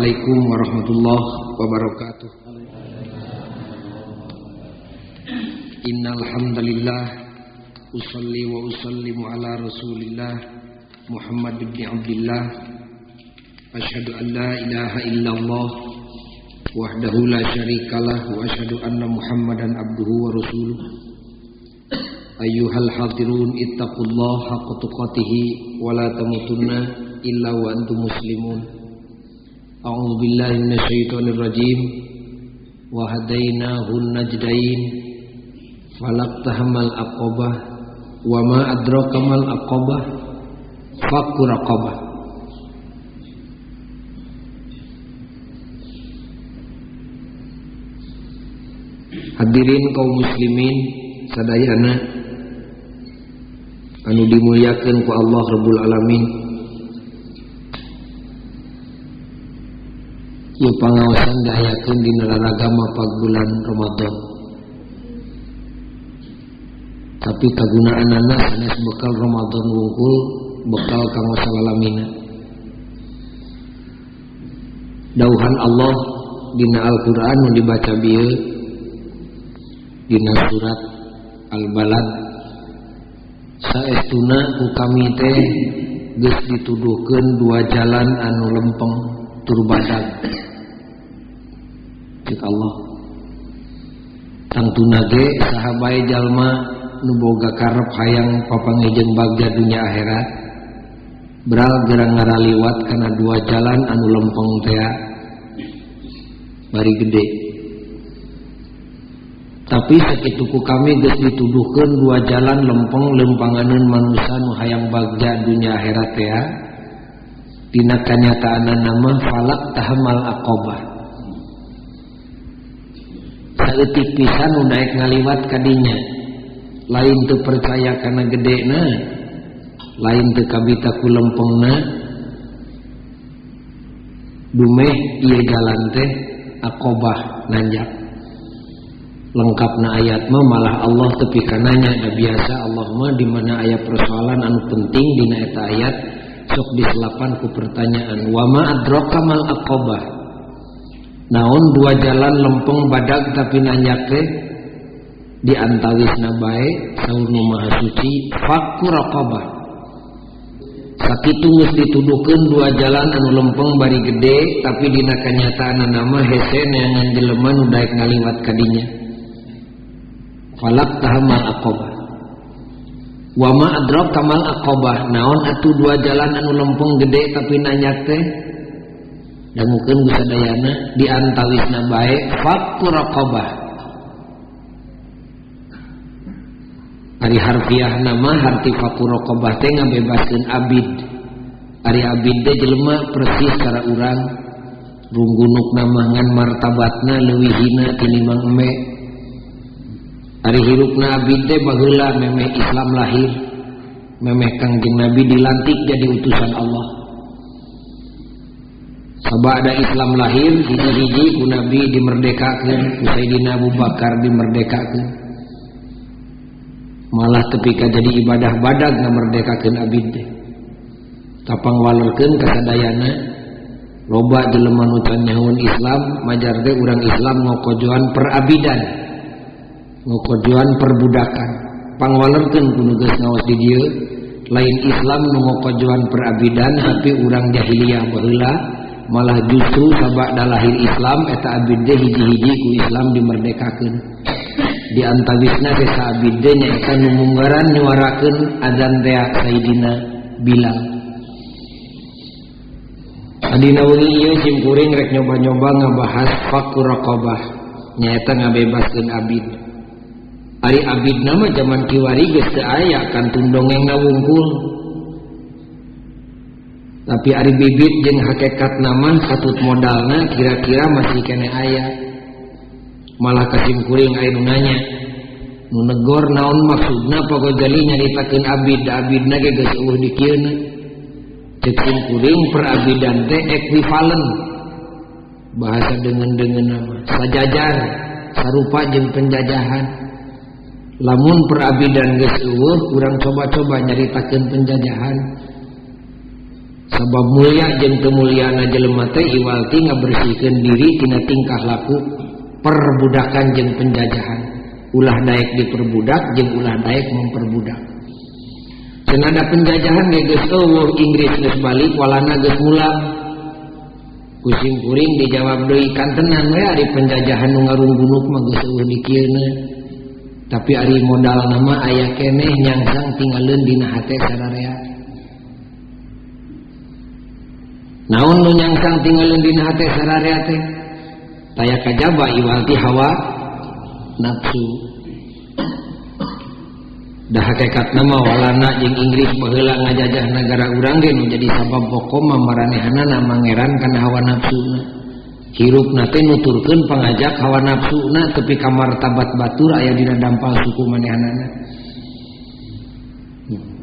Assalamualaikum warahmatullahi wabarakatuh. Innal hamdalillah usalli wa usallimu ala Rasulillah Muhammad ibn Abdullah. Asyhadu an la ilaha illallah wahdahu la syarikalah wa asyhadu anna Muhammadan abduhu wa rasuluh. Ayyuhal hadirun ittaqullaha haqqa tuqatih wa la tamutunna illa wa antum muslimun. A'udzu billahi minasyaitonir rajim. Wa hadainahun najdain falaqtahamal aqabah wa ma adraka mal aqabah fakku raqabah. Hadirin kaum muslimin sadayana anu dimuliakeun ku Allah Rabbul Alamin. Ieu pangaosan diayakeun dina raragama bulan Ramadan. Tapi kagunaanana sanes bekal Ramadan wungkul, bekal kanggo salalamina. Dauhan Allah dina Al-Qur'an nu dibaca bieu dina surat Al-Balad, saestuna ku kami teh geus dituduhkeun dua jalan anu lempeng tur badag. Cek Allah, tangtuna ge saha bae jalma nu boga karep hayang papanggih jeung bagja dunya akhirat, beral gerang ngaraliwat kana dua jalan anu lempeng tea bari gede. Tapi sakitu ku kami geus dituduhkeun dua jalan lempeng lempanganeun manusa nu hayang bagja dunya akhirat tea, dina kanyataanna mah falak tahamal aqabah. Saeutik pisan nu daek ngaliwat ka dinya, lain teu percaya kana gedena, lain teu kabita ku lempengna, dumeh ieu jalan teh aqabah nanjak. Lengkapna ayat mah malah Allah tepi kananya. Da biasa Allah mah di mana aya persoalan anu penting dina eta ayat sok diselapan ku pertanyaan wa ma adraka mal aqabah. Naon dua jalan lempeng badag tapi nanjak teh di antawisna bae saur nu maha suci fakku raqabah. Sakitu geus dituduhkeun dua jalan anu lempeng bari gede tapi dina kanyataanna mah hese neangan jelema nu daek ngaliwat ka dinya. Falak tahamal aqabah wa ma adraka mal aqabah. Naon atuh dua jalan anu lempeng gede tapi nanjak teh dangukeun ku sadayana di antawisna bae fakku raqabah. Ari harfiah nama harti fakku raqabah teh ngabebaskeun abid. Ari abid teh jelema persis cara urang runggunuk nama ngan martabatna leuwih hina tinimbang embe. Ari hirupna abid teh baheula memeh Islam lahir, memeh Kangjeng Nabi dilantik jadi utusan Allah. Sabada Islam lahir hiji-hiji ku Nabi dimerdekakeun, ku Sayyidina Abu Bakar dimerdekakeun. Malah tepi ka jadi ibadah badag ngamerdekakeun abid teh. Tapang walerkeun kasadayana loba jelema nu can nyahoeun Islam, majar teh urang Islam ngokojoan perabidan, ngokojoan perbudakan. Pangwalerkeun ku nu geus ngaos di dieu, lain Islam nu ngokojoan perabidan tapi urang jahiliyah baheula, malah justru sabada lahir Islam eta abid teh hiji-hiji ku Islam dimerdekakeun. Di antawisna desa abid teh nyaeta nu munggaran nyuarakeun azan teh Sayyidina Bilal. Adina wengi ieu sim kuring rek nyoba-nyoba ngabahas fakku raqabah nyaeta ngabebaskeun abid. Ari abid nama zaman kiwari geus teu aya kantun dongengna wungkul. Tapi ari bibit jeung hakikat nama satut modalna kira-kira masih keneh aya. Malah kasim kuring aya nu nanya, nu negor naon maksudna Pak Gojali nyaritakeun abid, abidna ge geus eueuh di kieuna. Cek sim kuring perabidan teh ekuivalen. Bahasa deungeun-deungeun mah sajajar, sarupa jeung penjajahan. Lamun perabidan geus eueuh, urang coba-coba nyaritakeun penjajahan. Sabab mulia jeung teu mulyana jelema teh iwal ti ngabersihkeun diri tina tingkah laku perbudakan jeung penjajahan. Ulah daek diperbudak jeung ulah daek memperbudak. Cenah penjajahan ge geus eueuh, Inggris geus balik, Walanda geus mulang. Ku sim kuring dijawab deui kantenan we ari penjajahan nu ngarunggunuk mah geus eueuh dikieuna. Tapi ari modal nama aya keneh nyangsang tinggaleun dina hate sararea. Naon nu nyangsang tinggaleun dina hate sararea teh? Taya kajaba iwal ti hawa nafsu. Dah hakikat nama Walanda jeung Inggris baheula ngajajah nagara urang ge nu jadi sabab pokok mah maranehanana mangeran kana hawa nafsuna. Hirupna teh nuturkeun pangajak hawa nafsuna tepi ka martabat batur aya dina dampal suku manehanana.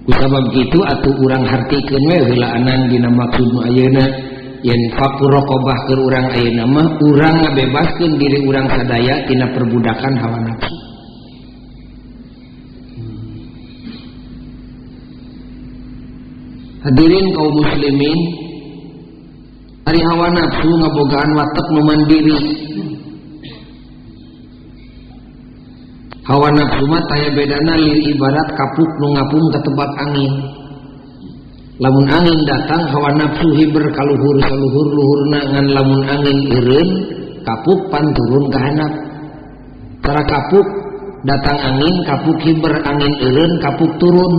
Kusabab kitu atuh urang hartikeun we heulaanan dina maksud nu ayeuna yen fakur raqabah keur urang ayeuna mah urang ngabebaskeun diri urang sadaya tina perbudakan hawa nafsu. Hadirin kaum muslimin, ari hawa nafsu ngabogaan watek nu mandiri. Hawa nafsu mah taya bedana lir ibarat kapuk nu ngapung katebak angin. Lamun angin datang hawa nafsu hiber kaluhur saluhur luhurna, ngan lamun angin eureun kapuk pan turun ka handap. Cara kapuk datang angin kapuk hiber, angin eureun kapuk turun.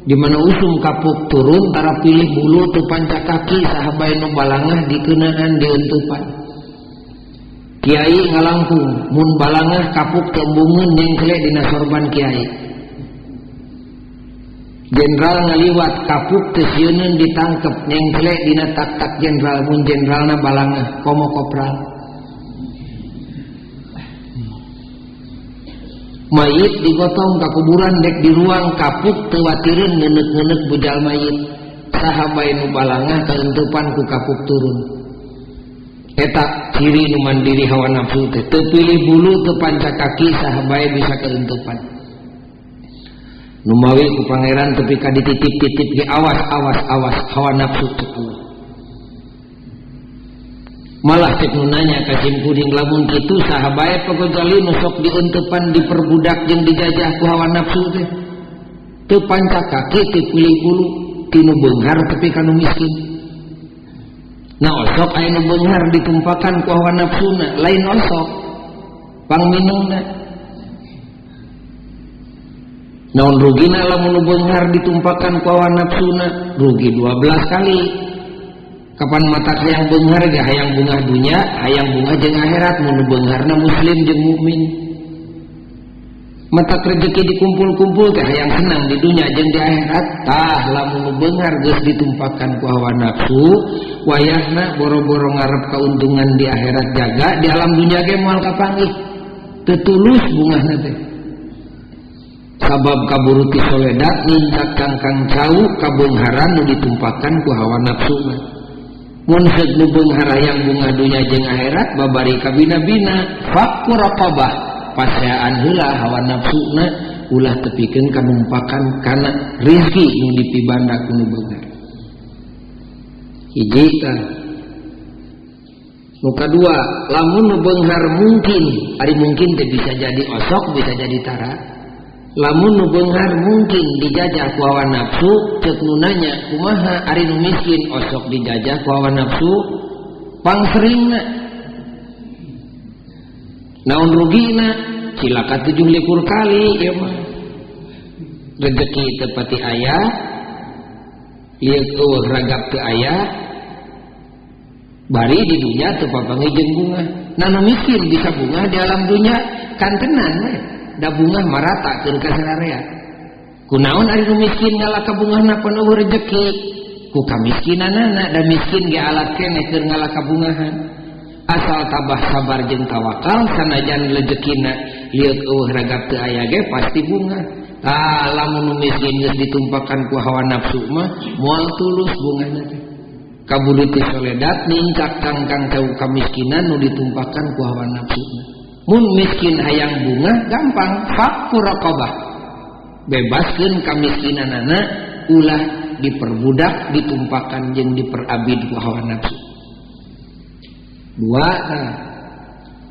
Di mana usum kapuk turun tara pilih bulu teu panca kaki saha bae nu balangah dikeunaan diuntupan. Kiai ngalangkung mun balangah kapuk tembungeun nyengkle dina sorban kiai. Jenderal ngaliwat kapuk teu sieuneun ditangkep nyengkle dina tak-tak jenderal mun jenderalna balangah komo kopral. Mayit digotong ka kuburan dek di ruang kapuk teu watireun ngeuneuh-ngeuneuh bujal mayit. Saha bae nu balangah kaentupan ku kapuk turun. Eta ciri nu mandiri hawa nafsu teh teu pilih bulu teu panca kaki saha bae bisa kaentupan. Numawi ku pangeran tepi ka dititip-titip ge awas awas awas hawa nafsu teh. Malah cek nu nanya ka sim kuring lamun kitu saha bae pagojali nu sok diuntepan diperbudak jeung dijajah ku hawa nafsu teh. Teu panca kaki teu pilih bulu ti nu beunghar tepi ka nu miskin. Nah osok aya nu beunghar ditumpakan ku hawa nafsuna, lain osok pangminumna. Naon rugina lamun nu beunghar ditumpakan ku hawa nafsuna, rugi 12 kali. Kapan mata hayang beunghar ge hayang bungah dunya, hayang bungah jeung akhirat, mun nu beungharna muslim jeung mukmin. Mata rezeki dikumpul-kumpul teh hayang senang di dunya jeung di akhirat. Tah lamun nu beunghar geus ditumpakan ku hawa nafsu, wayahna boro-boro ngarep kauntungan di akhirat jaga, di alam dunya ge moal kapanggih. Teu tulus bungahna teh. Sabab kaburu ti soledat nincak kangkang cau kabeungharan nu ditumpakan ku hawa nafsu mah. Mun seuk nu beunghar hayang bungah dunya jeung akhirat babari kabina-bina fakku raqabah paseaan heula hawa nafsuna ulah tepikeun kanumpakan kana rizki nu dipibanda ku nu beunghar. Hiji tah. Nu kadua, lamun nu beunghar mungkin, ari mungkin teh bisa jadi osok bisa jadi tara. Lamun nu beunghar mungkin dijajah ku hawa nafsu, ceuk nu nanya kumaha ari nu miskin osok dijajah ku hawa nafsu pangseringna. Naon rugina? Cilaka 27 kali ieu mah. Rezeki teu pati aya, lieur eueuh ragap teu aya, bari di dunya teu papanggih jeung bunga. Nah nu miskin bisa bunga di alam dunya kantenan we. Da bungah marata keur ka sararea. Kunaon ari nu miskin ngalah ka bungahna pan eueuh rejeki? Ku kamiskinanana, da miskin ge alat keneh keur ngalah ka bungahan. Asal tabah sabar jeung tawakal sanajan rejekina lieuk eueuh ragap teu aya ge pasti bungah. Tah lamun nu miskin geus ditumpakan ku hawa nafsu mah moal tulus bungahna teh. Kaburu ti soledat nincak kangkang cau kamiskinan nu ditumpakan ku hawa nafsu. Mun miskin hayang bunga gampang fakku raqabah. Bebaskeun kamiskinanana ulah diperbudak, ditumpakan jeung diperabid ku hawa nafsu. Dua tah.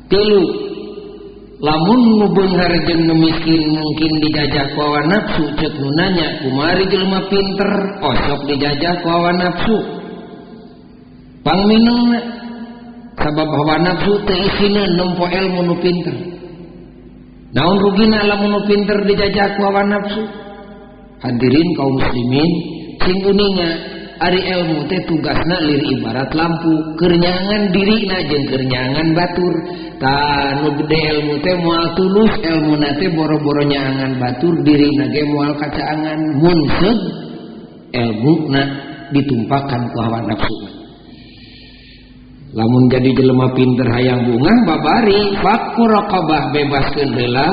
Tilu, lamun nu beunghar jeung nu miskin mungkin dijajah ku hawa nafsu, ceuk nu nanya kumaha jelema pinter osok dijajah ku hawa nafsu. Pangminungna sabab hawa nafsu teu isineun nempo ilmu nu pinter. Naon rugina lamun nu pinter dijajah ku hawa nafsu? Hadirin kaum muslimin, sing uninga ari ilmu teh tugasna lir ibarat lampu, keur nyangan dirina jeung keur nyangan batur. Tah nu gede ilmu teh moal tulus, ilmuna teh boro-boro nyangan batur, dirina ge moal kacaangan. Mun seug ilmuna ditumpakan ku hawa nafsu. Lamun jadi jelema pinter hayang bungah babari fakku raqabah, bebaskeun heula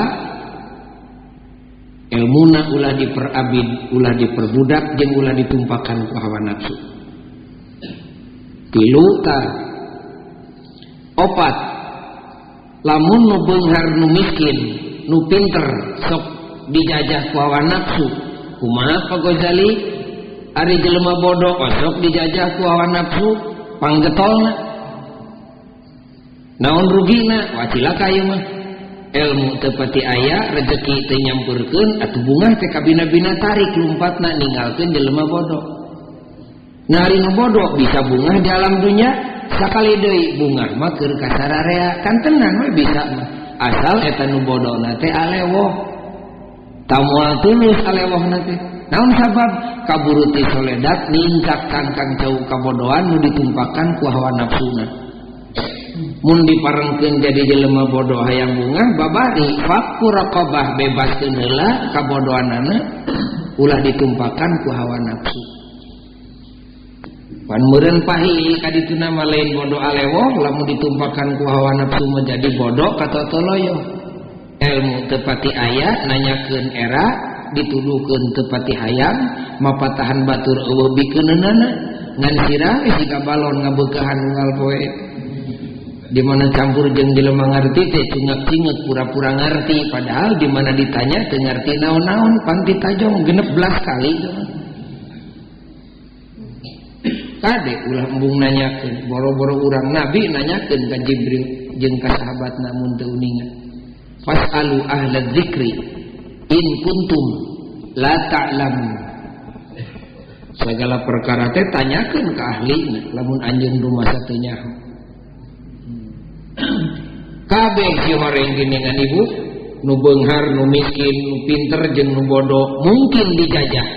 ilmuna, ulah diperabid, ulah diperbudak jeung ulah ditumpakan ku hawa nafsu. Tilu tah. Opat, lamun nu beunghar nu miskin nu pinter sok dijajah ku hawa nafsu, kumaha Pak Ghazali? Ari jelema bodoh osok dijajah ku hawa nafsu, panggetolna. Naon rugina? Wah cilaka ieu mah. Ilmu teu pati aya, rezeki teu nyampeurkeun, atuh bungah teh kabina-bina tarik lumpatna ninggalkeun jelema bodoh. Nah ari nu bodoh bisa bungah di alam dunya, sakali deui bungah mah keur kasararea, kan tenan we bisa mah. Asal eta nu bodona teh alewoh. Tamoal tulus alewohna teh. Naon sabab? Kaburu ti soledat nincak kangkang cau kabodohan nu ditumpakan ku hawa nafsuna. Mun diparengkeun jadi jelema bodoh hayang bungah babari fakku raqabah, bebaskeun heula kabodohanana, ulah ditumpakan ku hawa nafsu. Pan meureun pahi kadituna mah lain bodoh alewoh, lamun ditumpakan ku hawa nafsu menjadi bodoh katotoloyo. Ilmu teu pati aya, nanyakeun era, dituduhkeun teu pati hayang, mapatahan batur eueuh bikeunana, ngan sirah siga balon ngabeukahan unggal poe. Di mana campur jeung jelema ngarti teh cungak-cingek pura-pura ngarti, padahal di mana ditanya teu ngarti naon-naon, pan ditajong 16 kali. Kade ulah embung nanyakeun, boro-boro urang nabi nanyakeun ka Jibril jeung ka sahabatna mun teu uninga. Fasalu ahla dzikri in kuntum la ta'lamun. Segala perkara teh tanyakeun ka ahlina lamun anjeun rumasa teu nyaho. Kabeh si horeng geningan ibu, nu beunghar, nu miskin, nu pinter jeung nu bodoh mungkin dijajah.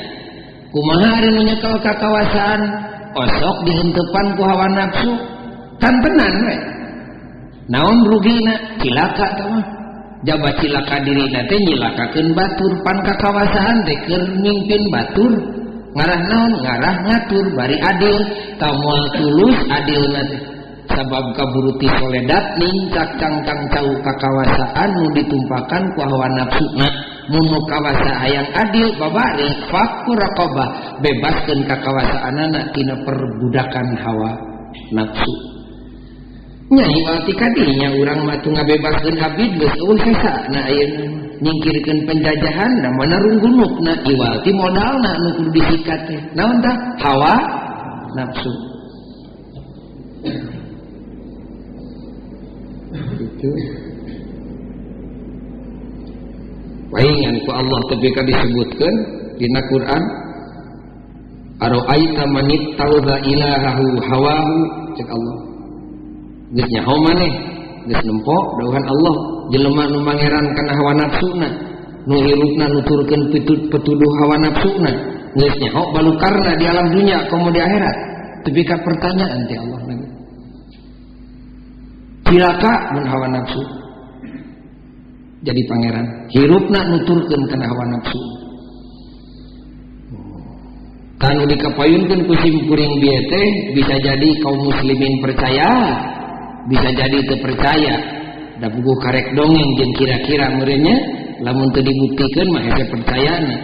Kumaha ari nu nyekel ka kawasaan osok dihentepan ku hawa nafsu, kan tenan we. Naon rugina? Cilaka tah mah. Jaba cilaka dirina teh nyilakakeun batur, pan ka kawasaan teh keur mimpin batur. Ngarah naon? Ngarah ngatur bari adil, tah moal tulus adilna teh. Sabab kaburu ti soledat nincak cangkang cau kakawasaan nu ditumpakan ku hawa nafsuna. Mun nu kawasa hayang adil babari fakku raqabah, bebaskeun kakawasaanana tina perbudakan hawa nafsu. Nya iwal ti kadinya urang mah teu ngabebaskeun abid geus eueuh sesana ayeuna nyingkirkeun penjajahan da mana runggunukna iwal ti modalna nu kudu disikat teh. Naon tah? Hawa nafsu. Itu paingan ku Allah tepi ka disebutkeun dina Quran, araaita man ittakhadha ilahahu hawahu, cek Allah geus nyaho maneh, geus nempo dawuhan Allah, jelema nu mangeran kana hawa nafsuna, nu hirupna nuturkeun pituduh hawa nafsuna, geus nyaho balukarna di alam dunya komo di akhirat. Tepi ka pertanyaan ti Allah lagi. Cilaka mun hawa nafsu jadi pangeran, hirupna nuturkeun kana hawa nafsu. Kanu dikapayunkeun ku simkuring bieu teh bisa jadi kaum muslimin percaya, bisa jadi teu percaya. Da puguh karek dongeng jeung kira-kira meureunnya, lamun teu dibuktikeun mah hese percayana.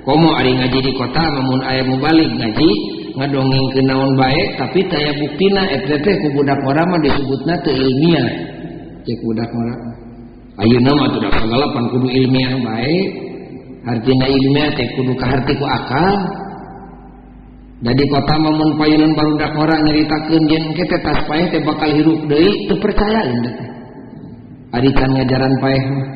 Komo ari ngaji di kota mun aya mubalig ngaji ngadongengkeun naon bae tapi teu aya buktina, eta teh ku budak ora mah disebutna teu ilmiah. Cek budak ora. Ayeuna mah teu sagala pan kudu ilmiah bae. Artina ilmiah teh kudu kaharti ku akal. Da di kota mah mun payunan barudak ngora nyaritakeun yen engke teh tas paeh teh bakal hirup deui teu percayaeun teh. Ari can ngajaran paeh mah.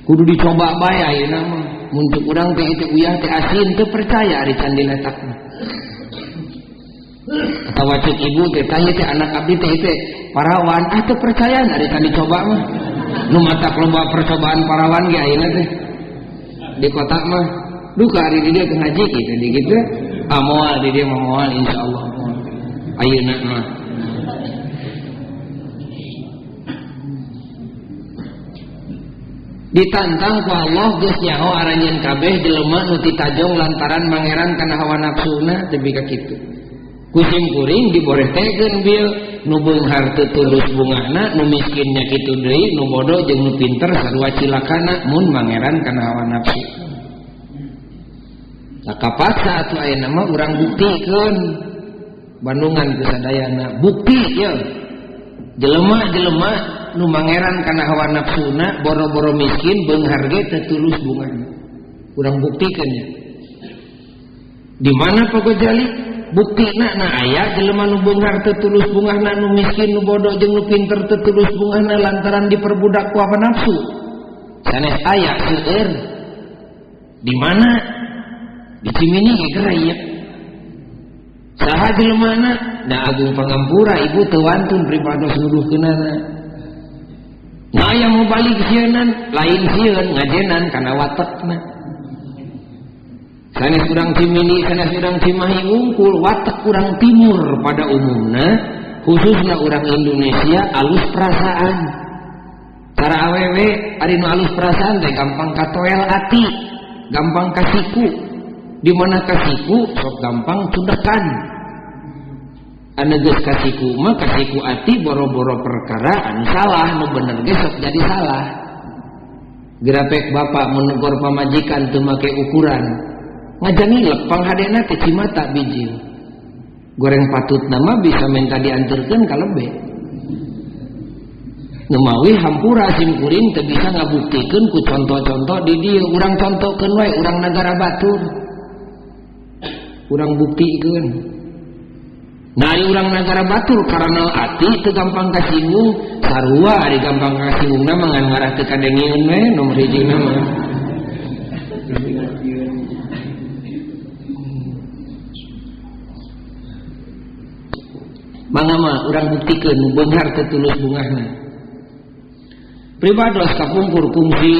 Kudu dicoba bae ayeuna mah. Mun cek urang teh itu uyah teh asin teu percaya ari can diletak mah. Atawa cek ibu teh tanya teh anak abdi teh teh parawan ah teu percayaan ari can dicoba mah. Nu matak loba percobaan parawan ge ayeuna teh. Di kota mah duka ari di dieu teu ngaji kitu di kitu. Ah moal di dieu mah moal insyaallah moal. Ayeuna mah. Ditantang ku Allah geus nyaho aranjeun kabeh jelema nu titajong lantaran mangeran kana hawa nafsuna teu ka kitu. Ku sim kuring diborehtekeun bieu nu beunghar teu tulus bungahna, nu miskin nya kitu deui, nu bodoh jeung nu pinter sarua cilakana mun mangeran kana hawa nafsu. Tah kapaksa atuh ayeuna mah urang buktikeun Bandungan ku sadayana bukti ieu. Jelema-jelema nu mangeran kana hawa nafsuna boro-boro miskin beunghar ge teu tulus bungahna. Urang buktikeun ya. Di mana Pak Gojali? Buktina na aya jelema nu beunghar teu tulus bungahna, nu miskin, nu bodoh jeung nu pinter teu tulus bungahna lantaran diperbudak ku hawa nafsu. Sanes aya seueur. Di mana? Di Cimini ge geura ieu. Saha jelemana? Da agung pangampura ibu teu wantun pribados nuduhkeunana. Nah aya mau balik sieunan, lain sieun ngajenan kana watekna. Sanes urang Cimini, sanes urang Cimahi wungkul, watek urang timur pada umumna, khususna urang Indonesia alus perasaan. Cara awewe ari nu alus perasaan teh gampang katoel ati, gampang kasiku. Di mana kasiku sok gampang cudekan. Anu geus kasiku mah kasiku ati boro-boro perkara anu salah, nu bener ge sok jadi salah. Gerapek bapak menegur pamajikan teu make ukuran. Ngajangilep panghadena teh cimata bijil. Goreng patut nama bisa minta diantarkeun ka lebe. Nu mawi hampura sim kuring teu bisa ngabuktikeun ku contoh-contoh di dieu, urang contohkeun wae urang nagara batur. Urang buktikeun. Nah ari urang nagara batur karena ati teu gampang kasinggung, sarua ari gampang kasinggungna mah ngan ngarah teu kadengeun we nomor hijina mah. Mangga mah urang buktikeun nu beunghar teu tulus bungahna. Pribados kapungkur kungsi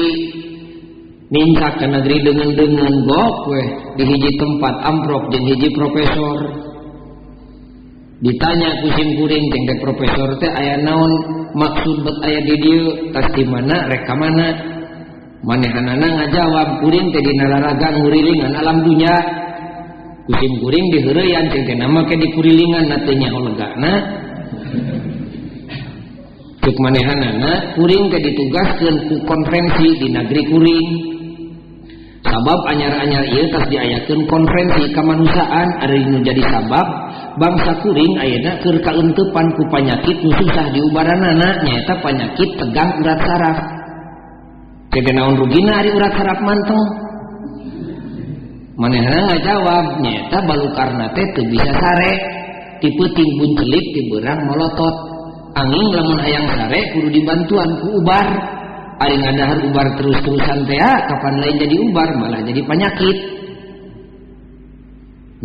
nincak ka negeri deungeun-deungeun gok weh di hiji tempat amprok jeung hiji profesor. Ditanya ku sim kuring jeung teh profesor teh aya naon maksud bet aya di dieu tas di mana rek ka mana. Manehanana ngajawab kuring teh dina laraga ngurilingan alam dunya. Ku sim kuring diheureuyan jeung teh nama ke dikurilingan na teu nyaho legana. Cek manehanana kuring teh ditugaskeun ku konferensi di negeri kuring. Sabab anyar-anyar ieu tas diayakeun konferensi kamanusiaan ari nu jadi sabab bangsa kuring ayeuna keur kaeuntepan ku panyakit nu susah diubaranana nyaeta panyakit tegang urat saraf. Teh naon rugina ari urat saraf manteng? Manehna ngajawab nyaeta balukarna teh teu bisa sare, ti peuting buncelik ti beurang molotot. Angin lamun hayang sare kudu dibantuan ku ubar. Ari ngadahar ubar terus-terusan teh kapan lain jadi ubar malah jadi penyakit.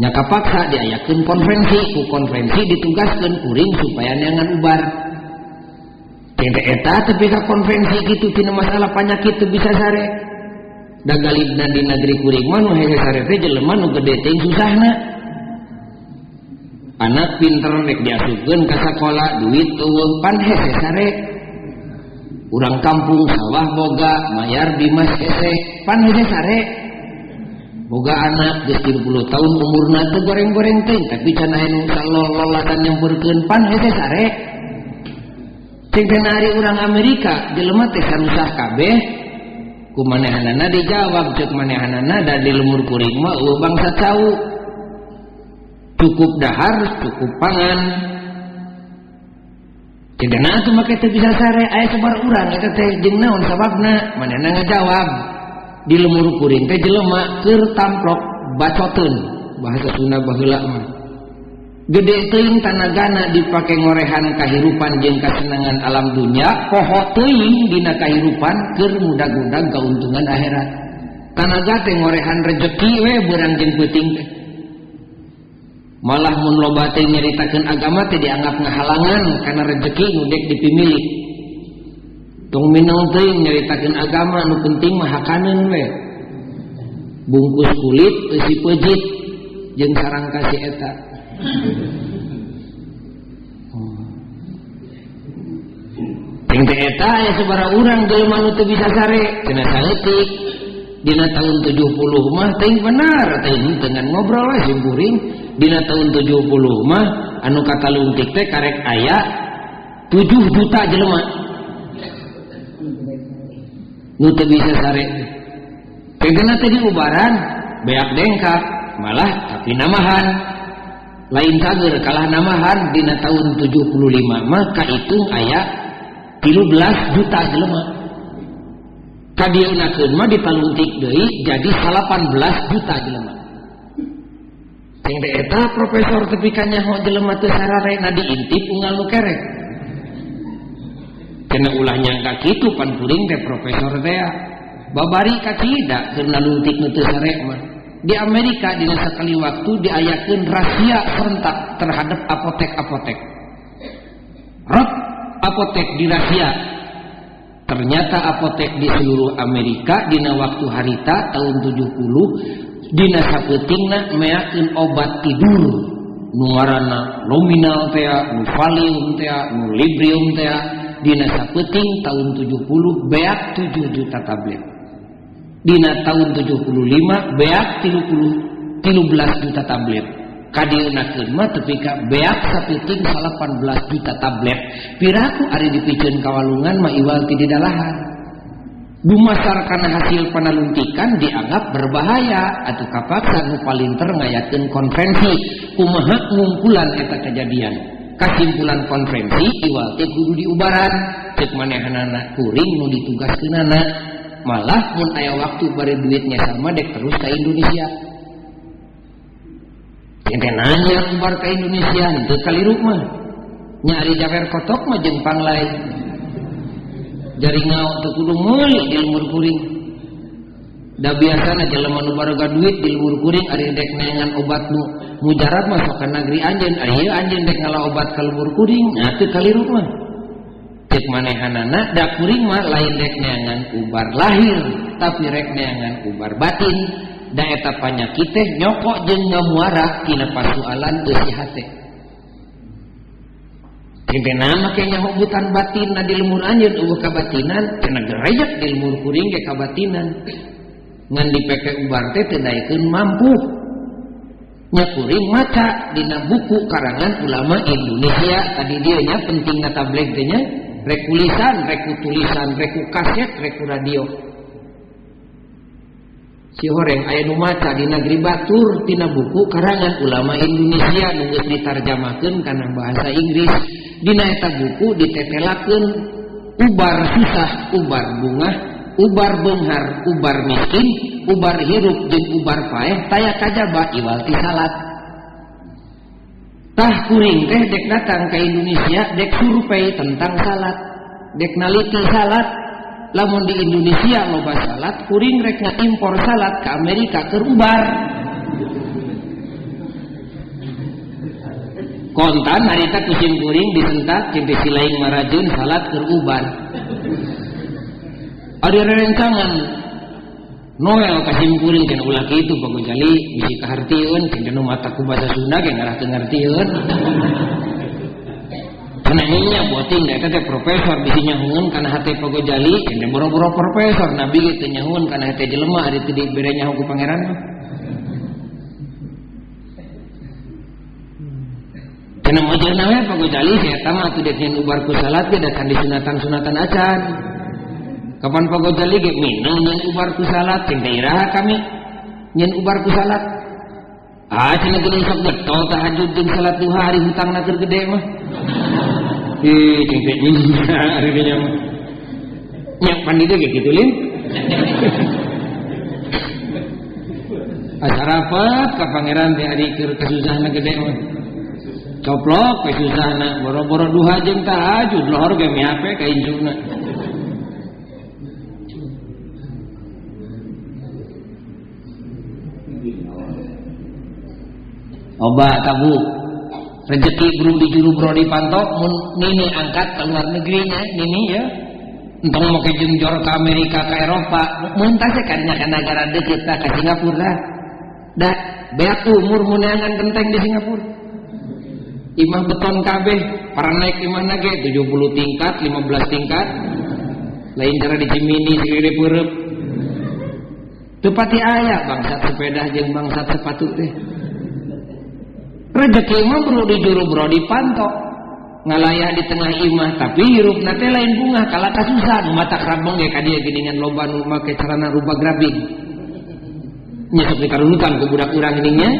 Nya kapaksa diayakeun konferensi, ku konferensi ditugaskeun kuring supaya neangan ubar. Teh eta tepi ka konferensi kitu tina masalah penyakit teu bisa sare. Da galibna di negeri kuring mah nu hese sare teh jelema nu gede teh susahna. Anak pinter rek diasupkeun ka sakola duit eueuh pan hese sare. Urang kampung sawah boga mayar bimas hese pan hese sare. Boga anak geus 30 tahun umurna teu goreng-goreng teuing tapi can aya nu salololatan nyamperkeun pan hese sare. Cing teh ari urang Amerika jelema teh sarusah kabeh ku manehanana dijawab ceuk manehanana da di lemur kuring mah eueuh bangsa cau. Cukup dahar, cukup pangan. Cedana atuh make teu bisa sare aya sabar urang eta teh jeung naon sababna? Manehna ngajawab di lemur kuring teh jelema keur tamplok bacoteun bahasa Sunda baheula mah. Gede teuing tanagana dipake ngorehan kahirupan jeung kasenangan alam dunya, poho teuing dina kahirupan keur mudag-mudag kauntungan akhirat. Tanaga teh ngorehan rejeki we beurang jeung peuting teh. Malah mun loba teh nyaritakeun agama teh dianggap ngahalangan kana rejeki nu dek dipimilik. Tong mineng teuing nyaritakeun agama nu penting mah hakaneun we. Bungkus kulit eusi peujit jeung sarang kasih eta. Teng teh eta aya sabaraha urang jelema nu teu bisa sare cenah saeutik. Dina tahun 70 mah teuing bener teuing dengan ngobrol we sim kuring. Dina tahun 70 mah anu kataluntik teh karek aya 7 juta jelema nu teu bisa sare. Tengena teh diubaran beak dengkak malah tapi namahan. Lain cager kalah namahan dina tahun 75 mah kahitung aya 13 juta jelema. Kadieunakeun mah ditaluntik deui jadi 18 juta jelema. Teng teh eta profesor tepi ka nyaho jelema teu sarare na diintip unggal nu kerek. Cenah ulah nyangka kitu pan kuring teh profesor teh babari kacida keur naluntik nu teu sare mah. Di Amerika dina sakali waktu diayakeun rahasia serentak terhadap apotek-apotek. Rot apotek dirahasia. Ternyata apotek di seluruh Amerika dina waktu harita tahun 70 dina sapeutingna meakeun obat tidur nu ngaranna Luminal teh, nu Valium teh, nu Librium teh dina sapeuting tahun 70 beak 7 juta tablet. Dina tahun 75 beak 13 juta tablet. Kadieunakeun mah tepi ka beak sapeuting 18 juta tablet. Piraku ari dipiceun ka walungan mah iwal ti didalahar. Dumasar kana hasil panaluntikan dianggap berbahaya atuh kapaksa nu palinter ngayakeun konferensi kumaha ngungkulan eta kejadian. Kasimpulan konferensi iwal teh kudu diubaran ceuk manehanana kuring nu ditugaskeunana. Malah mun aya waktu bari duitnya sama dek terus ke Indonesia. Ente nanya ubar ke Indonesia henteu kaliru mah. Nya ari jawer kotok mah jeung panglai. Jari ngao teu kudu meuli di lemur kuring. Da biasana jelema nu baroga duit di lemur kuring ari dek neangan obat nu mujarab mah sok ka nagri anjeun. Ari ieu anjeun dek ngala obat ka lemur kuring, nah teu kaliru mah. Cek manehanana da kuring mah lain rek neangan ubar lahir tapi rek neangan ubar batin. Da eta panyakit teh nyokok jeung ngamuara tina pasualan eusi hate. Teh nama ke nyaho butan batin na di lemur anjeun eueuh kabatinan cenah gerejek di lemur kuring ge kabatinan. Ngan dipeke ubar teh teu daekeun mampu. Nya kuring maca dina buku karangan ulama Indonesia tadi dieu nya pentingna tabligh teh nya. Reku lisan, reku tulisan, reku kaset, reku radio. Si horeng aya nu maca di negeri batur tina buku karangan ulama Indonesia nu geus ditarjamahkeun kana bahasa Inggris. Dina eta buku ditetelakeun ubar susah, ubar bungah, ubar beunghar, ubar miskin, ubar hirup jeung ubar paeh taya kajaba iwal ti salat. Tah kuring teh dek datang ke Indonesia dek survei tentang salat, dek naliti salat. Lamun di Indonesia loba salat, kuring rek ngaimpor salat ke Amerika keur ubar. Kontan harita kucing kuring disentak jeung si lain marajeun salat keur ubar. Ari rerencangan Noel kasim kuring cenah ulah kitu Pak Gojali bisi kahartieun cenah nu mata ku bahasa Sunda ge ngarah teu ngartieun. Cenah nya boting da eta teh profesor bisi nyahueun kana hate Pak Gojali cenah boro-boro profesor nabi ge teu nyahueun kana hate jelema ari teu dibere nyaho ku pangeran mah. Cenah mojeuna we Pak Gojali si eta mah atuh dek nyeun ubar ku salat ge da kan disunatan-sunatan acan. Kapan Pak Gojali ge minang nyeun ubar ku salat cing teh iraha kami nyeun ubar ku salat. Ah cenah geuning sok getol tahajud jeung salat duha ari hutangna keur gede mah. Ih cing teh ari nya mah. Nya pan dieu ge kitu lin. Asarapet ka pangeran teh ari keur kasusahna gede mah. Coplok we susahna, boro-boro duha jeung tahajud lohor ge miape ka injuna. Obat tabu rezeki belum dijuru bro di pantok mun nini angkat ke luar negerinya nini ya entong mau ke jengjor ke Amerika ke Eropa mun tah ka negara deukeut ka Singapura dah beak umur muneangan genteng di Singapura imah beton kabeh para naik imahna ge 70 tingkat 15 tingkat lain cara di Cimindi segede peureub teu pati aya bangsat sepeda jeung bangsat sepatu teh. Rezeki mah perlu dijuru bro dipantok ngalayah di tengah imah tapi hirupna teh lain bunga kalah kasusahan mata krabong ge ka dieu geuningan loba nu make carana rubah grabing nya sok dikarunutan ku budak urang geuning nya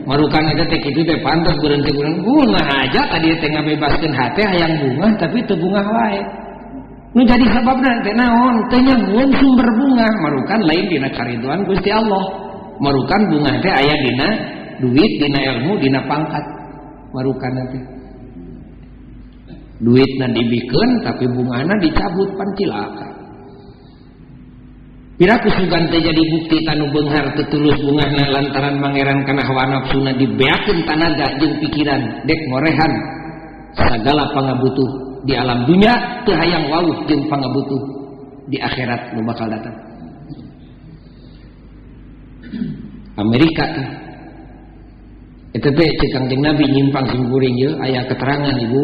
marukan eta teh kitu teh pantes berhenti urang bunga aja ka dieu teh ngabebaskeun hate hayang bunga tapi teu bungah wae nu jadi sababna teh naon teh nyamuan sumber bunga marukan lain dina kariduan Gusti Allah marukan bunga teh aya dina duit dina ilmu dina pangkat marukan nanti duitna dibikeun tapi bungana dicabut pan cilaka piraku sugan teh jadi bukti tanu beunghar teu tulus bungahna lantaran mangeran kana hawa nafsuna dibeakeun tanaga jeung pikiran dek ngorehan sagala pangabutuh di alam dunya teu hayang wawuh jeung pangabutuh di akhirat nu bakal datang. Amerika teh eta teh ceuk Kangjeng Nabi nyimpang simkuring ieu aya keterangan ibu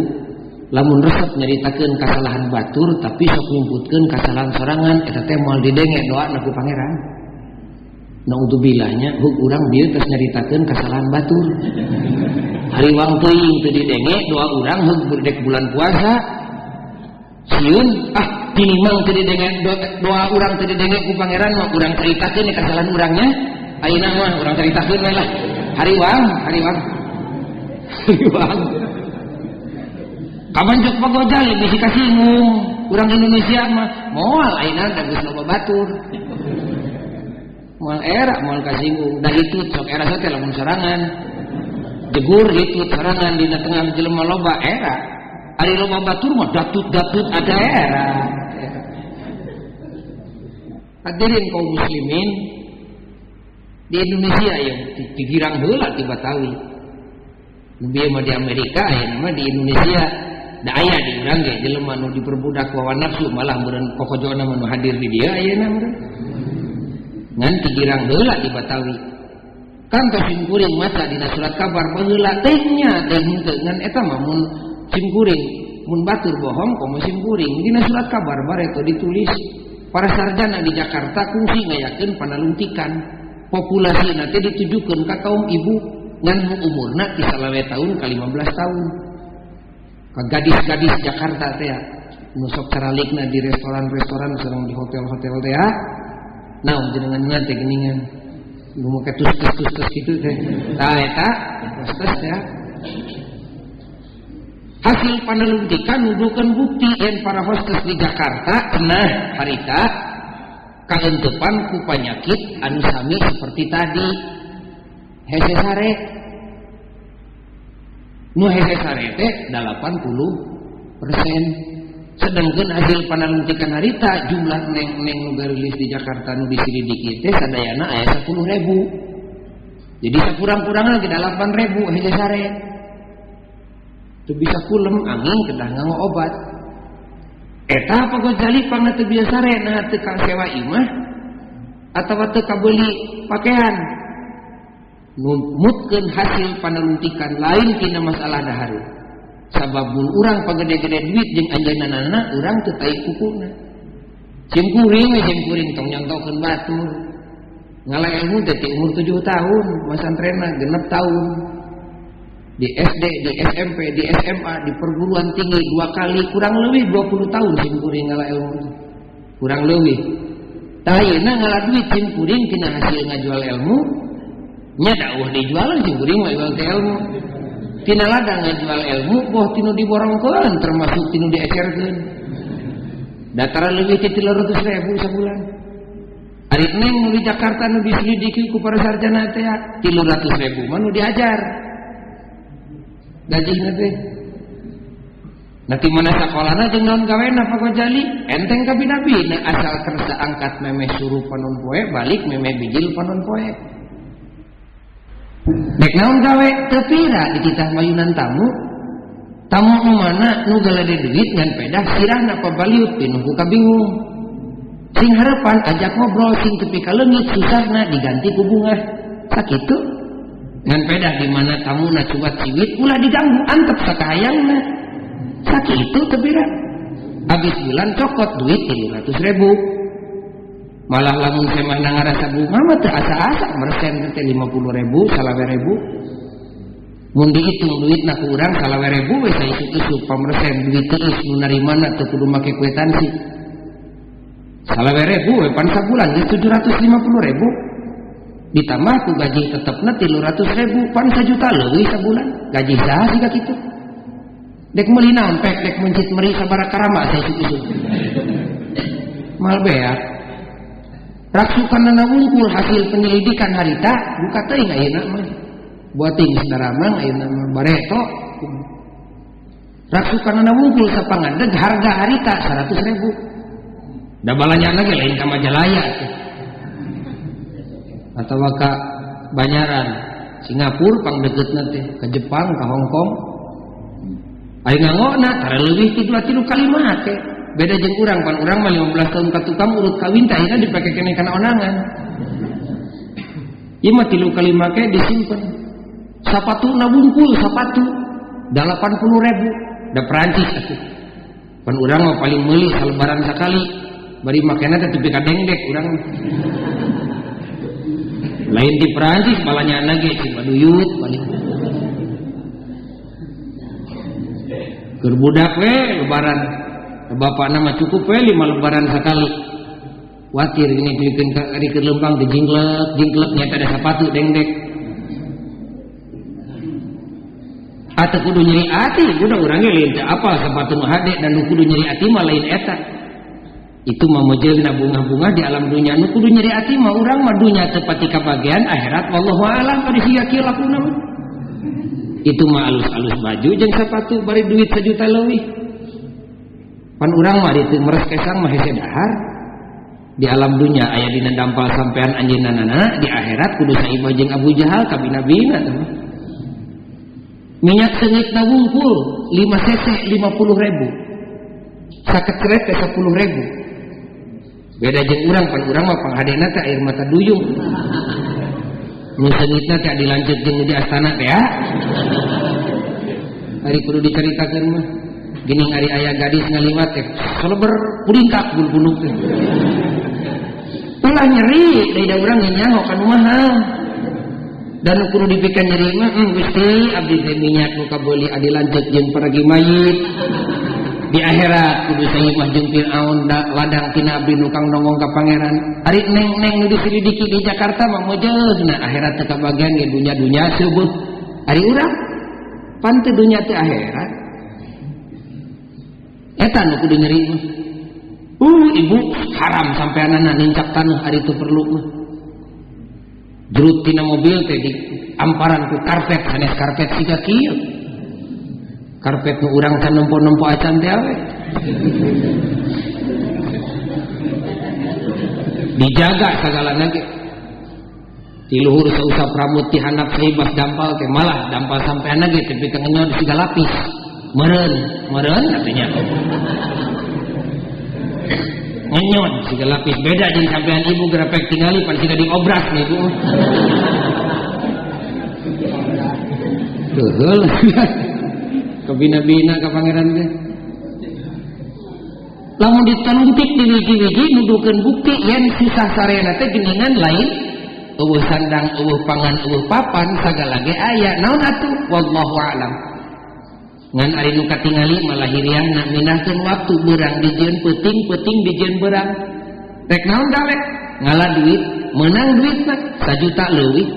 lamun resep nyaritakeun kasalahan batur tapi sok nyumputkeun kasalahan sorangan eta teh moal didenge doana ku pangeran. Naudzubillah nya huk urang bieu tos nyaritakeun kasalahan batur. Hariwang teuing teu didenge doa urang heug dek bulan puasa sieun ah tinimang teu didenge doa urang teu didenge ku pangeran mah urang caritakeun kasalahan urangnya ayeuna mah urang caritakeun we lah. Hariwang, hariwang, hariwang. Kapan cok Pak Gojali bisi kasinggung urang Indonesia mah moal ayeuna da geus loba batur. Moal era moal kasinggung da hitut sok era teh lamun sorangan. Jegur hitut sorangan dina tengah jelema loba era. Ari loba batur mah datut-datut ada era. Hadirin kaum muslimin di Indonesia ya digirang heula ti Batawi. Nu bieu mah di Amerika aya mah di Indonesia da aya di urang ge jelema nu diperbudak hawa nafsu malah meureun kokojona mah nu hadir di dieu ayeuna meureun. Ngan digirang heula di Batawi. Kan tos simkuring maca dina surat kabar baheula teh nya teh henteu ngan eta mah mun simkuring mun batur bohong komo simkuring dina surat kabar bareto ditulis para sarjana di Jakarta kungsi ngayakeun panalungtikan populasi nanti ditujukan ke kaum ibu ngan umurna ti 20 tahun ka 15 tahun ka gadis-gadis Jakarta teh nu sok caralikna di restoran-restoran sareng di hotel-hotel teh naon jenengan teh geuningan nu make tus-tus kitu teh tah eta tus teh hasil paneluntikan nuduhkeun bukti yen para hostes di Jakarta cenah harita kaentepan ku panyakit anu sami seperti tadi hese sare nu hese sare teh 80% sedangkan hasil panalungtikan harita jumlah neng-neng nu garilis di Jakarta nu disilidiki teh sadayana aya 10.000 jadi sakurang-kurangna ge 8.000 hese sare teu bisa kulem angin kedah nganggo obat. Eta Pak Gojali pangna teu biasa sare nah teu ka sewa imah atawa teu kabeuli pakaian numutkeun hasil panaluntikan lain tina masalah dahareun sabab mun urang pagede-gede duit jeung anjeunna urang teu tai kukuna simkuring we simkuring tong nyontokeun batur ngala ilmu teh ti umur 7 tahun masantrenna 6 tahun di SD, di SMP, di SMA, di perguruan tinggi 2 kali kurang lebih 20 tahun simkuring ngala ilmu kurang lebih tah ayeuna ngala duit simkuring tina hasil ngajual ilmu nya da eueuh dijualan simkuring mah jual teh ilmu tina ladang ngajual ilmu boh tinu diborongkeun termasuk tinu diecerkeun dataran leuwih ti 300.000 sabulan. Ari Ari neng nu di Jakarta nu diselidiki ku para sarjana teh 300.000 mah nu diajar. Gajihna teh. Nanti mana sakolana jeung naon gawena Pak Gojali enteng kabina-bina asal kersa angkat memeh suruh panon poe balik memeh bijil panon poe. Dek naon gawe teu pira dititah mayunan tamu. Tamu nu mana nu galede duit ngan pedah sirahna pabaliut pinuh ku kabingung. Sing harapan ajak ngobrol sing tepi ka leungit susahna diganti ku bungah. Sakitu ngan pedah di mana tamuna cuat ciwit ulah diganggu antep sakahayangna. Sakitu teu pira. Habis bulan cokot duit 300.000. Malah lamun semahna ngarasa bunga mah teu asa-asa mersen teh 50.000 salawe ribu. Mun dihitung duitna ku urang salawe ribu we saisuk-isuk pamersen duit teueus nu narimana teu kudu make kuitansi. Salawe ribu we pan sabulan geus 750.000. Ditambah ku gaji tetepna 300.000 pan sajuta leuwih sabulan. Gaji saha siga kitu? Dek meuli naon pek dek mencit meri sabaraha karama saisuk-isuk. Mal beak. Raksukanana wungkul hasil penyelidikan harita buka teuing ayeuna mah. Buating saudara mang ayeuna mah bareto. Raksukanana wungkul sapangadeg harga harita 100.000. Da balanyana ge lain ka Majalaya atuh. Atawa ka Banyaran, Singapura pangdeukeutna teh, ka Jepang, ka Hong Kong. Ayo ngangona tara leuwih ti 2 3 kali make. Beda jeung urang pan urang mah 15 tahun ka tukang urut kawin teh ayeuna dipake keneh kana onangan. Ieu mah 3 kali make disimpen. Sapatuna wungkul sapatu 80.000 da Perancis atuh. Pan urang mah paling meuli salebaran sakali. Bari makena teh tepi ka dengdek urang. Lain di Perancis balanyana ge Cibaduyut paling. Keur budak we lebaran. Bapakna mah cukup we 5 lebaran sakali. Watir gini pikeun ka rikeun lempang dijingklek, jingklek nyata ada sepatu dengdek. Atau kudu nyeri ati, kudu urang ge lain teu apal sepatu nu hade dan nu kudu nyeri ati mah lain eta. Itu mah mojeuna bunga-bunga di alam dunya nu kudu nyeri ati mah urang mah dunya teu pati kabagean akhirat wallahu alam bari sia kieu lakuna mah. Itu mah alus-alus baju jeung sepatu bari duit sajuta leuwih. Pan urang mah ditu meres kesang mah hese dahar. Di alam dunya aya dina dampal sampean anjeunna di akhirat kudu saibah jeung Abu Jahal kabina-bina teh. Minyak seungitna wungkul 5 cc 50.000. Sakecret teh 10.000. Beda jeung urang pan urang mah panghadena teh air mata duyung. Nu seungitna teh dilanjut jeung di astana teh ya. Ari kudu dicaritakeun mah. Geuning ari aya gadis ngaliwat teh seleber puringkak bulu-bulu teh. Ulah nyeri da urang nyaho ka nu mahal. Dan nu kudu dipikeun nyeri mah Gusti abdi teh minyak nu kabeuli adi lanceuk jeung paragi mayit. Di akhirat kudu saimah jeung Firaun ladang tina abdi nu kang nongong ka pangeran. Ari neng-neng nu diselidiki di Jakarta mah mojeuna akhirat teu kabagian ge dunya-dunya seubeut. Ari urang pan teu dunya teu akhirat. Eta nu kudu nyeri mah. Ibu haram sampeanana nincak taneuh ari teu perlu mah. Jerut tina mobil teh di amparan ku karpet sanes karpet siga kieu. Karpet nu urang can nempo-nempo acan teh awe. Dijaga sagalana ge. Di luhur sausap rambut ti handap saibas dampal teh malah dampal sampeanna ge tepi ka ngenyod siga lapis. Meureun, meureun atunya. Ngenyod siga lapis beda jeung sampean ibu gerepek tingali pan siga diobras nih ibu. Keheul. Kebina-bina ka pangeran teh. Lamun diteluntik di wiji-wiji nuduhkeun bukti yen susah sarena teh geuningan lain eueuh sandang eueuh pangan eueuh papan sagala ge aya naon atuh wallahu alam. Ngan ari nu katingali malah hiriangna minahkeun waktu beurang dijieun peuting peuting dijieun beurang. Rek naon gawe? Ngala duit, meunang duitna sajuta leuwih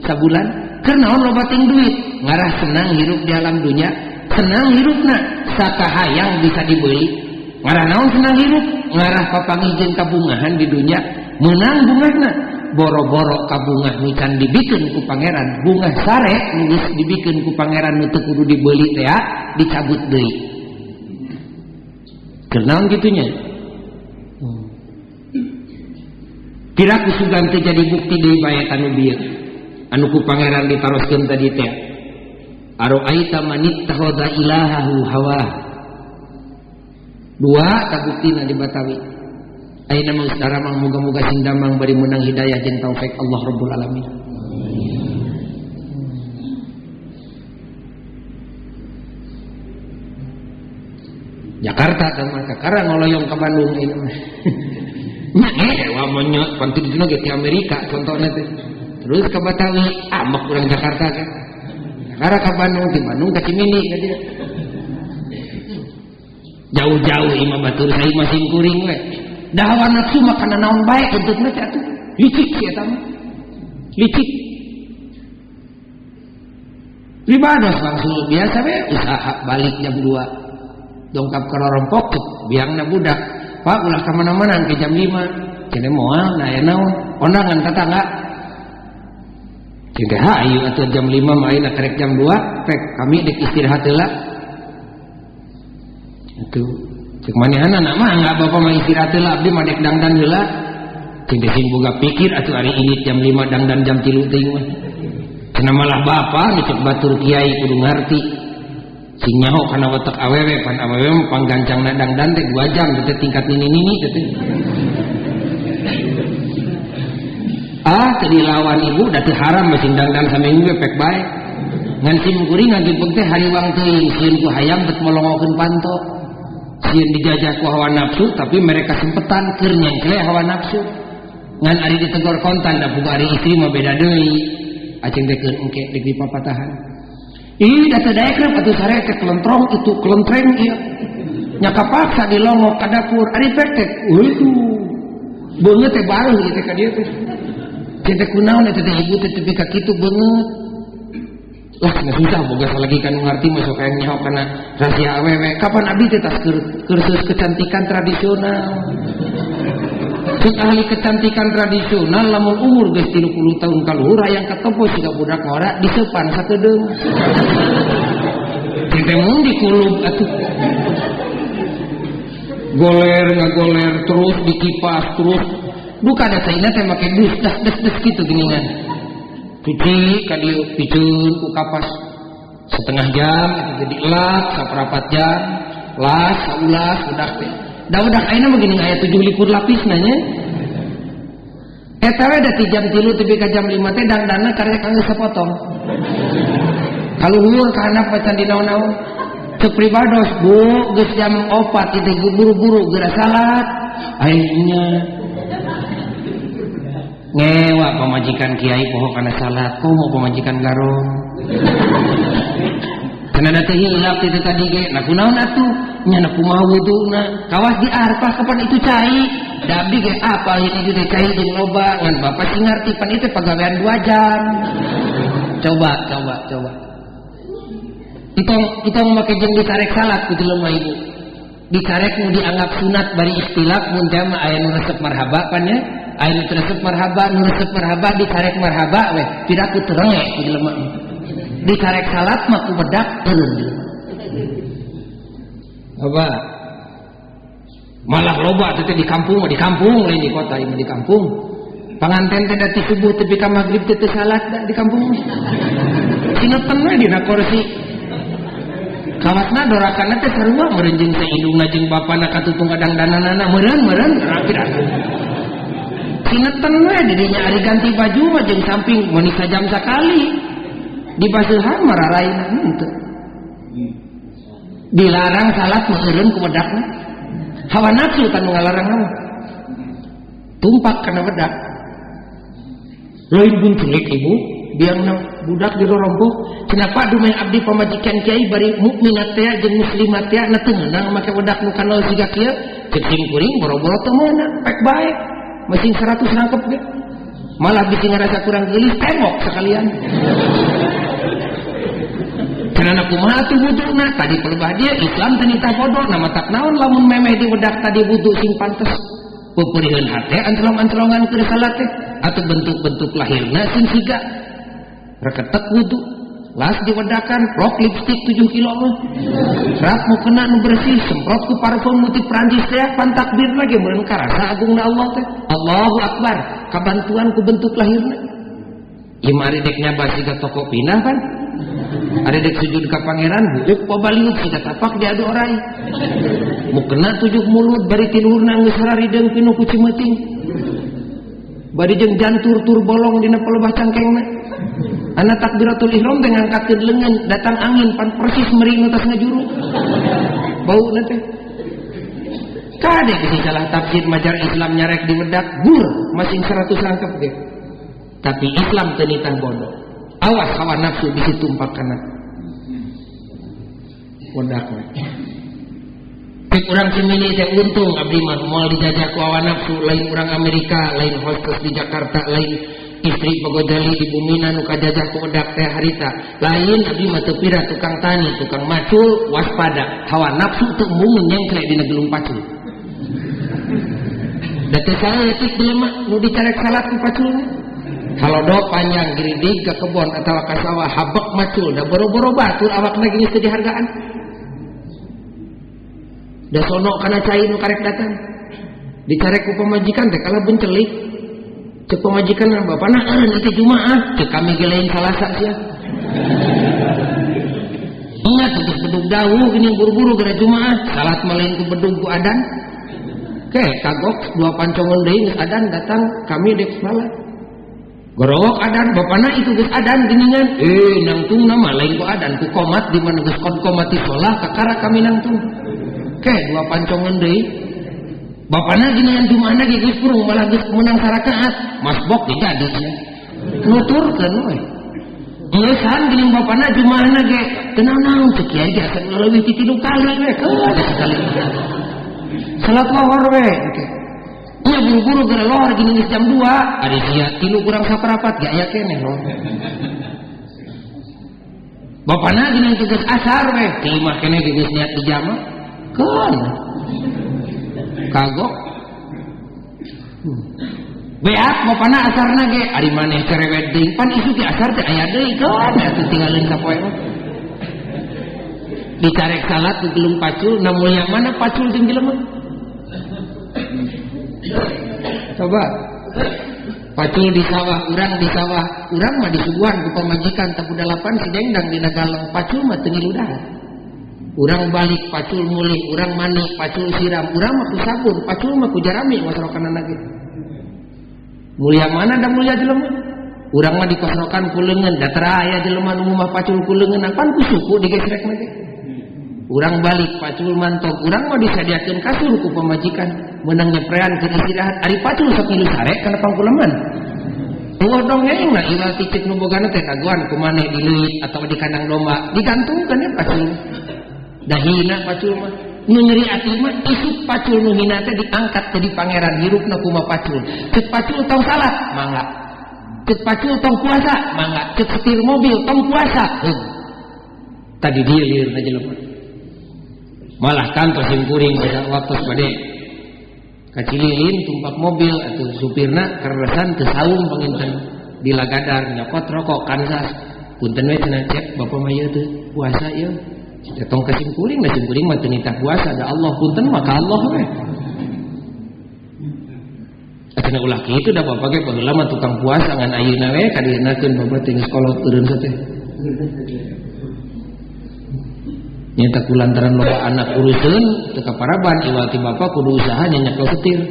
sabulan. Keur naon loba ting duit? Ngarah senang hirup di alam dunya, senang hirupna sakahayang bisa dibeli. Ngarah naon senang hirup? Ngarah papanggih jeung kabungahan di dunya. Meunang bungahna boro-boro ka bungah nu can dibikeun ku pangeran, bungah sare nu geus dibikeun ku pangeran nu teu kudu dibeuli teh dicabut deui. Keur naon kitu nya? Piraku sugan teh jadi bukti deui bae anu bieu. Anu ku pangeran ditaroskeun tadi teh. Aro'aita manittakhadha ilahahu hawa. Dua kabuktina di Batawi. Ayeuna mah geus daramang muga-muga sing damang bari meunang hidayah jeung taufik Allah Rabbul Alamin. Jakarta teh mah kakara ngoloyong ka Bandung ayeuna mah. Nya wa monyot pantu dina ge ti Amerika contohna teh. Terus ka Batawi, amak urang Jakarta kan. Kakara ka Bandung, ti Bandung ka Cimindi ka dieu. Jauh-jauh imah batur saya masing kuring we. Da hawa nafsu mah kana naon bae bentukna teh atuh. Licik si eta mah. Licik. Pribados langsung biasa we usaha balik jam 2. Dongkap ka rorompok biangna budak. Pak ulah ka mana-mana ke jam 5. Cenah moal nah aya naon? Kondangan tetangga. Cenah hayu atuh jam 5 mah ayeuna karek jam 2, pek kami dek istirahat heula. Atuh cek manehana mah enggak bapak mah istirahat heula abdi mah dek dangdan heula. Cek sing boga pikir atuh ari ini jam 5 dangdan jam 3 teuing mah. Cenah malah bapak nu cek batur kiai kudu ngarti. Sing nyaho kana watek awewe pan awewe mah panggancangna dangdan teh 2 jam teh tingkat nini-nini teh. Ah teu dilawan ibu da teu haram masing dangdan saminggu ge pek bae. Ngan sim kuring ngagipeng teh hariwang teuing sieun ku hayam bet molongokeun panto. Sieun dijajah ku hawa nafsu tapi mereka sempetan keur nyengkle hawa nafsu. Ngan ari ditegor kontan da boga ari istri mah beda deui. Aceng teh keur engke deuk dipapatahan. Ih da teu daek atuh sare teh kelentrong itu kelentreng ieu. Nya kapaksa dilongok ka dapur ari pek teh heuh. Beungeut teh bareuh ieu teh ka dieu teh. Cek teh kunaon eta teh ibu teh tepi ka kitu beungeut. Lah cenah susah boga salagi kan ngarti mah sok hayang nyaho kana rahasia awewe. Kapan abdi teh tas kursus kecantikan tradisional. Cek ahli kecantikan tradisional lamun umur geus 30 tahun kaluhur hayang katempo siga budak ngora diseupan sakedeung. Cek teh mun dikulub atuh. Goler ngagoler terus dikipas terus. Duka da saina teh make dus das des des kitu geuningan. Cuci ka dieu piceun ku kapas setengah jam itu jadi lap saperapat jam las saulas udah teh. Da udah ayeuna mah geuning aya 27 lapis nanya. Eta we da ti jam 3 tepi ka jam 5 teh dangdanna karek kangge sapotong. Kaluhur ka handap macan di naon-naon. Cek pribados bu geus jam 4 itu buru-buru geura salat. Ayeuna ngewa pamajikan kiai poho kana salat komo pamajikan garong. Cenah da teh hilap teh tadi ge. Nah kunaon atuh? Nya na kumaha wuduna? Kawas di arpah kapan itu cai? Da abdi ge apal itu teh cai jeung loba ngan bapak sing ngarti pan itu pagawean 2 jam. Coba coba coba. Entong make jeung dicarek salat ku jelema ibu. Dicarek nu dianggap sunat bari ikhtilaf mun teh mah aya nu resep marhaba pan nya. Aya nu resep marhaba, nu resep marhaba dicarek marhaba weh, tidak ku terenge ku jelema. Dicarek salat mah ku bedak eureun jelema. Apa? Malah loba teh di kampung mah di kampung lain di kota ieu di kampung. Panganten teh da ti subuh tepi ka magrib teh teu salat da di kampung. Sineten we dina kursi. Kawatna dorakanna teh sarua meureun jeung saindungna jeung bapana katutung kadangdananana meureun-meureun rapi atuh. Sineten we didinya ari ganti baju mah jeung samping meuni sajam sakali. Dibaseuhan mararaina henteu. Dilarang salat meureun ku bedakna. Hawa nafsu tan ngalarang mah. Tumpak kana bedak. Lain pun jelek ibu, biangna budak dirorompoh. Kenapa dumeh abdi pamajikan kiai bari mukminat teh jeung muslimat teh na teu meunang make bedak nu kanal siga kieu. Cek sim kuring boro-boro teu meunang, pek bae. Masing 100 nangkep ge. Malah bisi ngarasa kurang geulis tembok sekalian. Cenah kumaha atuh wuduna? Tadi pelebah dia Islam teh nitah bodoh, na matak naon lamun memeh di bedak tadi wudu sing pantes. Peperihan hate ancelong-ancelongan keur salat teh atau bentuk-bentuk lahirna sing siga. Reketek wudu, las diwedakan, rok lipstik 7 kilo mah. Rap mukena nu bersih, semprot ku parfum nu ti Prancis teh pan takbir lagi meureun karasa agungna Allah teh. Allahu akbar, kabantuan ku bentuk lahirna. Ieu mah ari dek nyaba siga toko pindah kan. Ari dek sujud ka pangeran buuk pabaliut siga tapak diadu orai. Mukena 7 mulut bari ti luhurna geus harideung pinuh ku cimeuting. Bari jeung jantur tur bolong dina palebah cangkengna. Anak takbiratul ihram teh ngangkatkeun leungeun, datang angin pan persis meri nu tas ngajuru. Bauna teh. Kade bisi salah tafsir majar Islam nyarek diwedak gur masing 100 rangkep ge. Tapi Islam teu nitah bodoh. Awas hawa nafsu bisi tumpak kana. Wedak we. Cek urang Cimili teh untung abdi mah moal dijajah ku hawa nafsu, lain urang Amerika, lain hostess di Jakarta, lain istri Bogojali di bumina nu kajajah ku wedak teh harita. Lain abdi mah teu pira tukang tani, tukang macul, waspada. Hawa nafsu teu embung nyengklek dina gelung pacul. Da teu saeutik jelema nu dicarek salat ku paculna. Halodo panjang giridig ka kebon atawa ka sawah habek macul da boro-boro batur awakna geus teu dihargaan. Da sono kana cai nu karek datang. Dicarek ku pamajikan teh kalah bencelik. Cek pamajikan bapana eureun ieu Jumaah, cek kami ge lain Salasa sia. Ingat geus bedug dawuh geuning buru-buru gara Jumaah, salat mah lain ku bedug ku adan. Ke kagok dua pancongon deui geus adan datang kami dek salat. Gorowok adan bapana itu geus adan geuningan. Nangtungna mah lain ku adan ku komat di mana geus kon komati sholah kakara kami nangtung. Ke dua pancongan deui. Bapana geuningan Jumaahna ge geus purung malah geus menang sarakaat. Masbok ge jadi sia. Nuturkeun we. Ngeusan geuning bapana Jumaahna ge teu naon cek kiai ge asa leuwih ti 3 kali we. Keun sekali. Salat lohor we. Nya buru-buru gara lohor gini geus jam 2. Ari sia 3 kurang saparapat ge aya keneh lohor. Bapana gini teh geus asar we, ti imah keneh ge geus niat dijama. Keun. Kagok. Beak bapana asarna ge ari maneh cerewet deui pan isuk ge asar teh aya deui keun atuh tinggalin sapoe mah. Dicarek salat ku gelung pacul, na mulia mana pacul jeung jelema? Coba pacul di sawah, urang di sawah, urang mah disuguhan ku pamajikan tabu dalapan si dengdang dina galeng pacul mah teu ngilu dahar. Urang balik pacul mulih, urang mandi pacul siram, urang mah ku sabun, pacul mah ku jarami wasrokanana ge. Mulia mana da mulia jelema? Urang mah dikosrokan ku leungeun, da teu aya jelema nu mah pacul ku leungeun, pan ku suku digesrekna ge. Urang balik pacul mantog, urang mah disadiakeun kasur ku pamajikan, meunang nyeprean keur istirahat, ari pacul sok ngilu sare kana pangkuleman. Eueuh dongeng na iwal ti cek nu bogana teh dagoan ku maneh di leuit atawa di kandang domba, digantungkeun we pacul. Da hina pacul mah. Nu nyeri ati mah isuk pacul nu hina teh diangkat jadi pangeran hirupna kumaha pacul. Cek pacul tong salat, mangga. Cek pacul tong puasa, mangga. Cek setir mobil tong puasa. Heug. Tadi dieu liurna jelema. Malah kantos simkuring pada waktu bade kacililin tumpak mobil atau supirna keresan teu saum panginten di lagadar nyokot rokok kansas punten we cenah cek bapak mah ieu teu puasa ieu tong ka simkuring da simkuring mah teu nitah puasa da Allah punten mah ka Allah we cenah ulah kitu da bapak ge baheula mah tukang puasa ngan ayeuna we kadienakeun bapak teh geus kolot eureun teh. Nyata kulantaran loba anak uruseun teu kaparaban iwal ti bapa kudu usaha nyenyak setir.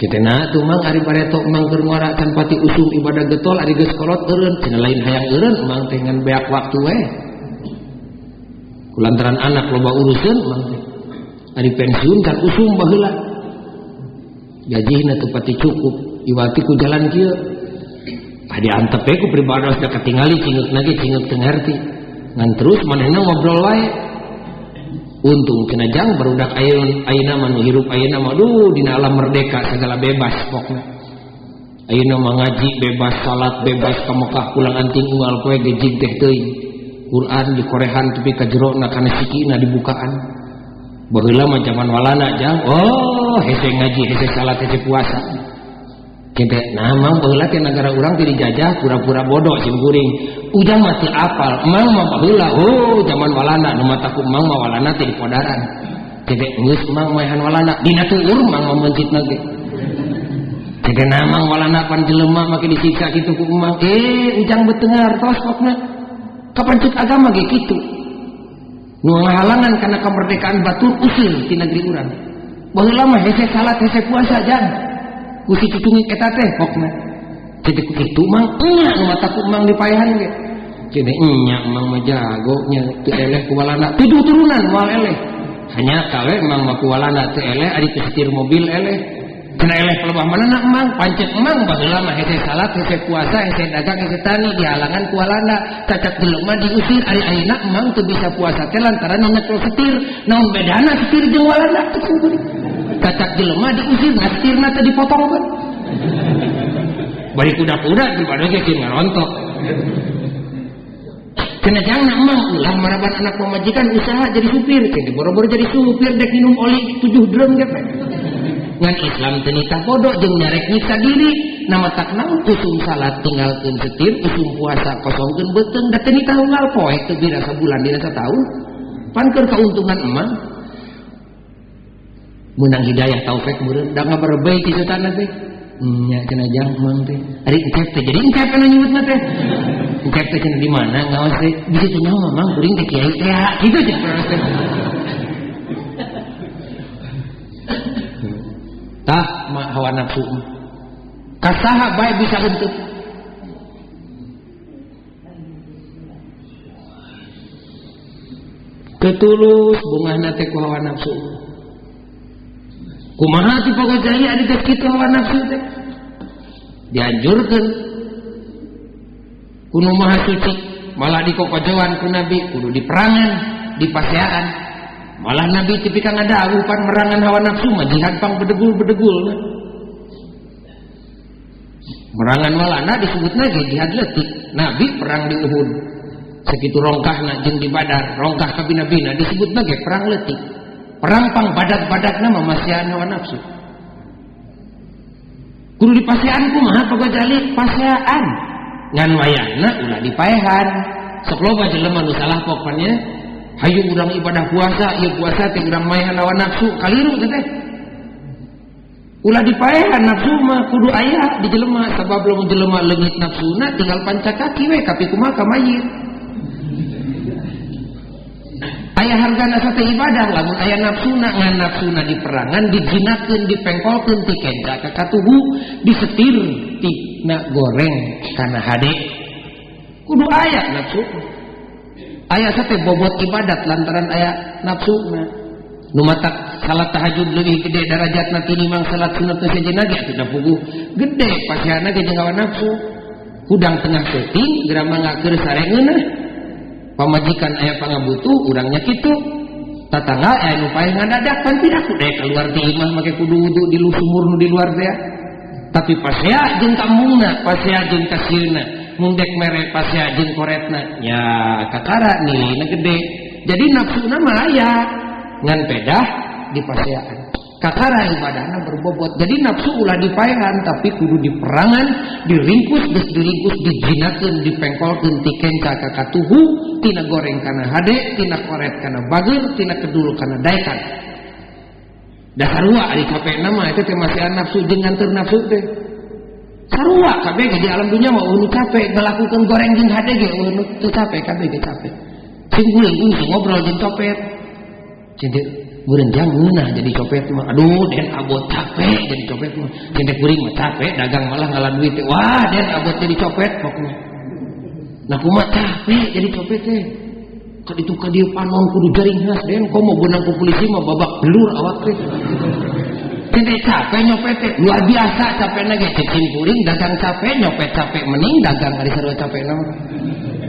Kitena tuh mang ari bareto mang keur nguara can pati usum ibadah getol ari geus kolot eureun cenah lain hayang eureun mang teh ngan beak waktu we. Kulantaran anak loba uruseun mang teh. Ari pensiun kan usum baheula. Gajihna teu pati cukup iwal ti ku jalan kieu. Ah diantep we ku pribados da katingali cingeukna ge cingeuk teu ngarti. Ngan terus manehna ngobrol wae. Untung cenah jang barudak ayeuna mah nu hirup ayeuna mah duh dina alam merdeka segala bebas pokna. Ayeuna mah ngaji bebas, salat bebas, ka Mekah pulang anting unggal poe gejig teh teuing. Quran dikorehan tepi ka jerona kana sikina dibukaan. Baheula mah zaman Walanda jang, oh hese ngaji, hese salat, hese puasa. Kita nah mang baheula teh nagara urang teh dijajah pura-pura bodoh sim kuring. Ujang mah teu apal, mang mah baheula oh zaman Walanda nu mata ku mang mah Walanda teh dipodaran. Kita geus mang maehan Walanda, dina tuur mang mah meuncitna ge. Kita nah mang Walanda pan jelema make disiksa kitu ku mang. Ujang betengar tos pokna. Kapan cek agama ge kitu. Nu ngahalangan kana kemerdekaan batur usir ti negeri urang. Baheula mah hese salat hese puasa jang. Ku si cucungit eta teh pokna. Kitu kitu mang nya nu mata ku mang dipaehan ge. Cenah nya mang mah jago nya teu eleh ku Walanda. 7 turunan moal eleh. Hanya kawe mang mah ku Walanda teu eleh ari teu setir mobil eleh. Cenah eleh pelebah manana mang pancet mang baheula mah hese salat hese puasa hese dagang hese tani dihalangan ku Walanda. Cacat jelema diusir ari ayeuna mang teu bisa puasa teh lantaran nyekel setir. Naon bedana setir jeung Walanda teh kuring. Cacat jelema diusir nah setirna teh dipotong kan. Bari kuda-kuda di badan ge keur ngarontok. Cenah jang mang ulah maraban anak pamajikan usaha jadi supir, cenah boro-boro jadi supir dek minum oli 7 drum ge. Ngan Islam teu nitah bodoh jeung nyarek nyiksa diri, nama tak naon usum salat tinggalkeun setir, usum puasa kosongkeun beuteung, da teu nitah unggal poe teu bira sabulan dina sataun. Pan keur kauntungan emang menang hidayah taufik meureun da ngabarebei ti setan teh. Nya cenah jang mang teh. Ari encep teh jadi encep kana nyebutna teh. Encep teh cenah di mana ngaos teh? Di situ nyaho mang kuring teh kiai teh kitu cenah teh. Tah hawa nafsu. Kasaha bae bisa henteu. Ketulus bungahna teh ku hawa nafsu. Kumaha ti pagojai ari geus kitu hawa nafsu teh? Dianjurkeun ku nu maha suci, malah dikokojoan ku nabi kudu diperangan, dipaseaan. Malah nabi tepi ka ngadawuh pan merangan hawa nafsu mah jihad pang bedegul-bedegul. Merangan Walanda disebutna ge jihad leutik. Nabi perang di Uhud. Sakitu rongkahna jeung di Badar, rongkah ka bina-bina disebutna ge perang leutik. Perang pang badag-badagna mah masihan hawa nafsu. Kudu dipasean kumaha Pak Gojali? Pasean. Ngan wayahna ulah dipaehan. Sok loba jelema nu salah pokona. Hayu urang ibadah puasa, ieu puasa teh urang maehan hawa nafsu, kaliru teh teh. Ulah dipaehan nafsu mah kudu aya di jelema, sabab lamun jelema leungit nafsuna tinggal panca kaki we kapi kumaha ka mayit. Aya hargana sate ibadah lamun aya nafsuna ngan nafsuna diperangan dijinakeun dipengkolkeun ti kenca ka katuhu disetir tina goreng kana hade. Kudu aya nafsu. Aya sate bobot ibadat lantaran aya nafsuna. Nu matak salat tahajud leuwih gede darajatna tinimbang salat sunat nu sejenna ge atuh da puguh gede pasihana ge jeung hawa nafsu. Hudang tengah seuting geura mangga keur sare ngeunah. Pamajikan aya pangabutuh urangnya kitu. Tatangga aya nu paeh ngadadak pan tidak kudu keluar ti imah make kudu wudu di sumur nu di luar teh. Tapi pasea jeung kampungna, pasea jeung kasieuna, mun dek mere pasea jeung koretna. Ya kakara nilainya gede. Jadi nafsuna mah aya ngan pedah di paseaan. Kakara ibadahna berbobot. Jadi nafsu ulah dipaehan tapi kudu diperangan, diringkus, geus diringkus, dijinakeun, dipengkolkeun ti kenca ka katuhu, tina goreng kana hade, tina koret kana bager, tina kedul kana daekan. Da sarua ari capekna mah eta teh masihan nafsu jeung nganteur nafsu teh. Sarua kabeh ge di alam dunya mah eueuh nu capek ngalakukeun goreng jeung hade ge eueuh nu teu capek kabeh ge capek. Sing guling ngobrol jeung copet. Cinti meureun jang ngeunah jadi copet mah. Aduh, den abot capek jadi copet mah. Cinti kuring mah capek dagang malah ngalah duit teh. Wah, den abot jadi copet pokna. Nah kumaha capek jadi copet teh. Ka ditu ka dieu panon kudu jaring khas den komo beunang ku polisi mah babak belur awak teh. Cinti capek nyopet teh. Luar biasa capekna ge cicing kuring dagang capek nyopet capek mending dagang ari sarua capekna mah.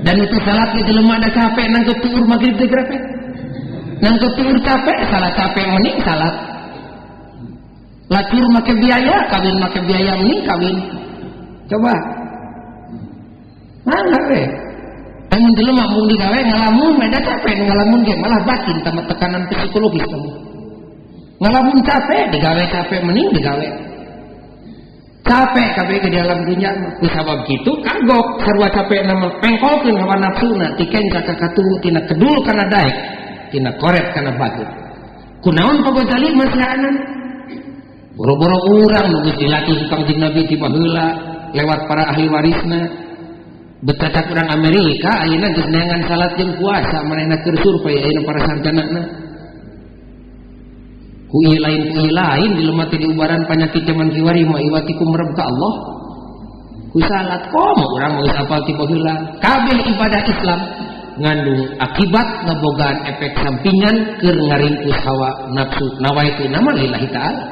Dan itu salat ge jelema da capek nangkep tuur magrib teh geura teh. Nangkep tuur capek, salah capek mending salat. Lacur make biaya, kawin make biaya mending kawin. Coba. Mangga we. Amun jelema mung digawe ngalamun, beda capek ngalamun ge malah batin tambah tekanan psikologis kamu. Ngalamun capek digawe capek mending digawe. Capek kabeh di dalam dunya mah. Ku sabab kitu kagok sarua capek nama pengkolkeun hawa nafsuna tiken ka kakatuhu tina kedul kana daek, tina koret kana batu. Kunaon Pak Gozali masihanan? Boro-boro urang nu geus dilatih ku Kangjeng Nabi ti baheula lewat para ahli warisna. Betacak urang Amerika ayeuna geus neangan salat jeung puasa manehna keur survei ayeuna para sarjanana. Ku ieu lain di lemah teh diubaran panyakit zaman kiwari mah iwati ku mereb ka Allah. Ku salat komo urang geus apal ti baheula. Kabeh ibadah Islam ngandung akibat ngebogaan efek sampingan keur ngaringkus hawa nafsu nawaitu nama lillahi ta'ala.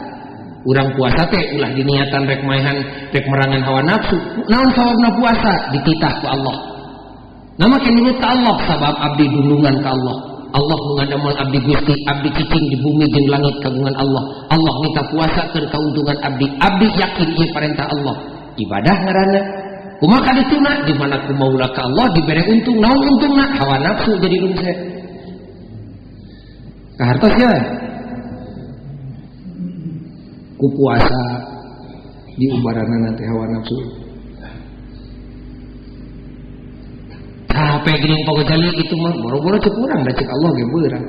Urang puasa teh ulah diniatan rek maehan rek merangan hawa nafsu. Naon sababna puasa dititah ku Allah. Nama ke nurut ka Allah sabab abdi dundungan ka Allah. Allah ngadamel abdi Gusti, abdi cicing di bumi jeung langit kagungan Allah. Allah minta puasa keur kauntungan abdi. Abdi yakin ieu perintah Allah. Ibadah ngaranna. Kumaha kadituna di mana ku maula ka Allah dibere untung, naon untungna? Hawa nafsu jadi rungse. Kahartos ya. Ku puasa diubaranana teh hawa nafsu. Capek geuning Pak Gozali itu mah boro-boro cek urang da cek Allah ge beurang.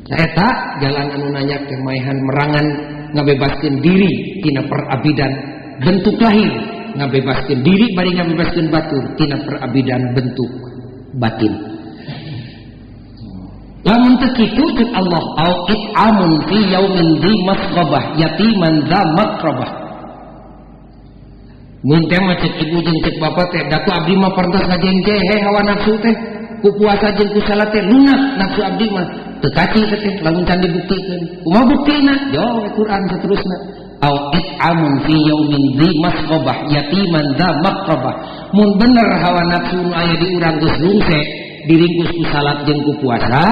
Eta jalan anu nanyak teh maehan merangan ngabebaskeun diri tina perabidan bentuk lahir, ngabebaskeun diri bari ngabebaskeun batur tina perabidan bentuk batin. Lamun teu kitu cek Allah au it'amun fi yaumin dzi masghabah yatiman dza maqrabah. Mun teh mah cek ibu jeung cek bapa teh da ku abdi mah parantos ngajengke he hawa nafsu teh ku puasa jeung ku salat teh lunak nafsu abdi mah teu kaci teh lamun can dibuktikeun. Kumaha buktina? Jawab Quran saterusna. Au it'amun fi yaumin dzi masghabah yatiman dza maqrabah. Mun bener hawa nafsu nu aya di urang geus rungse diringkus ku salat jeung ku puasa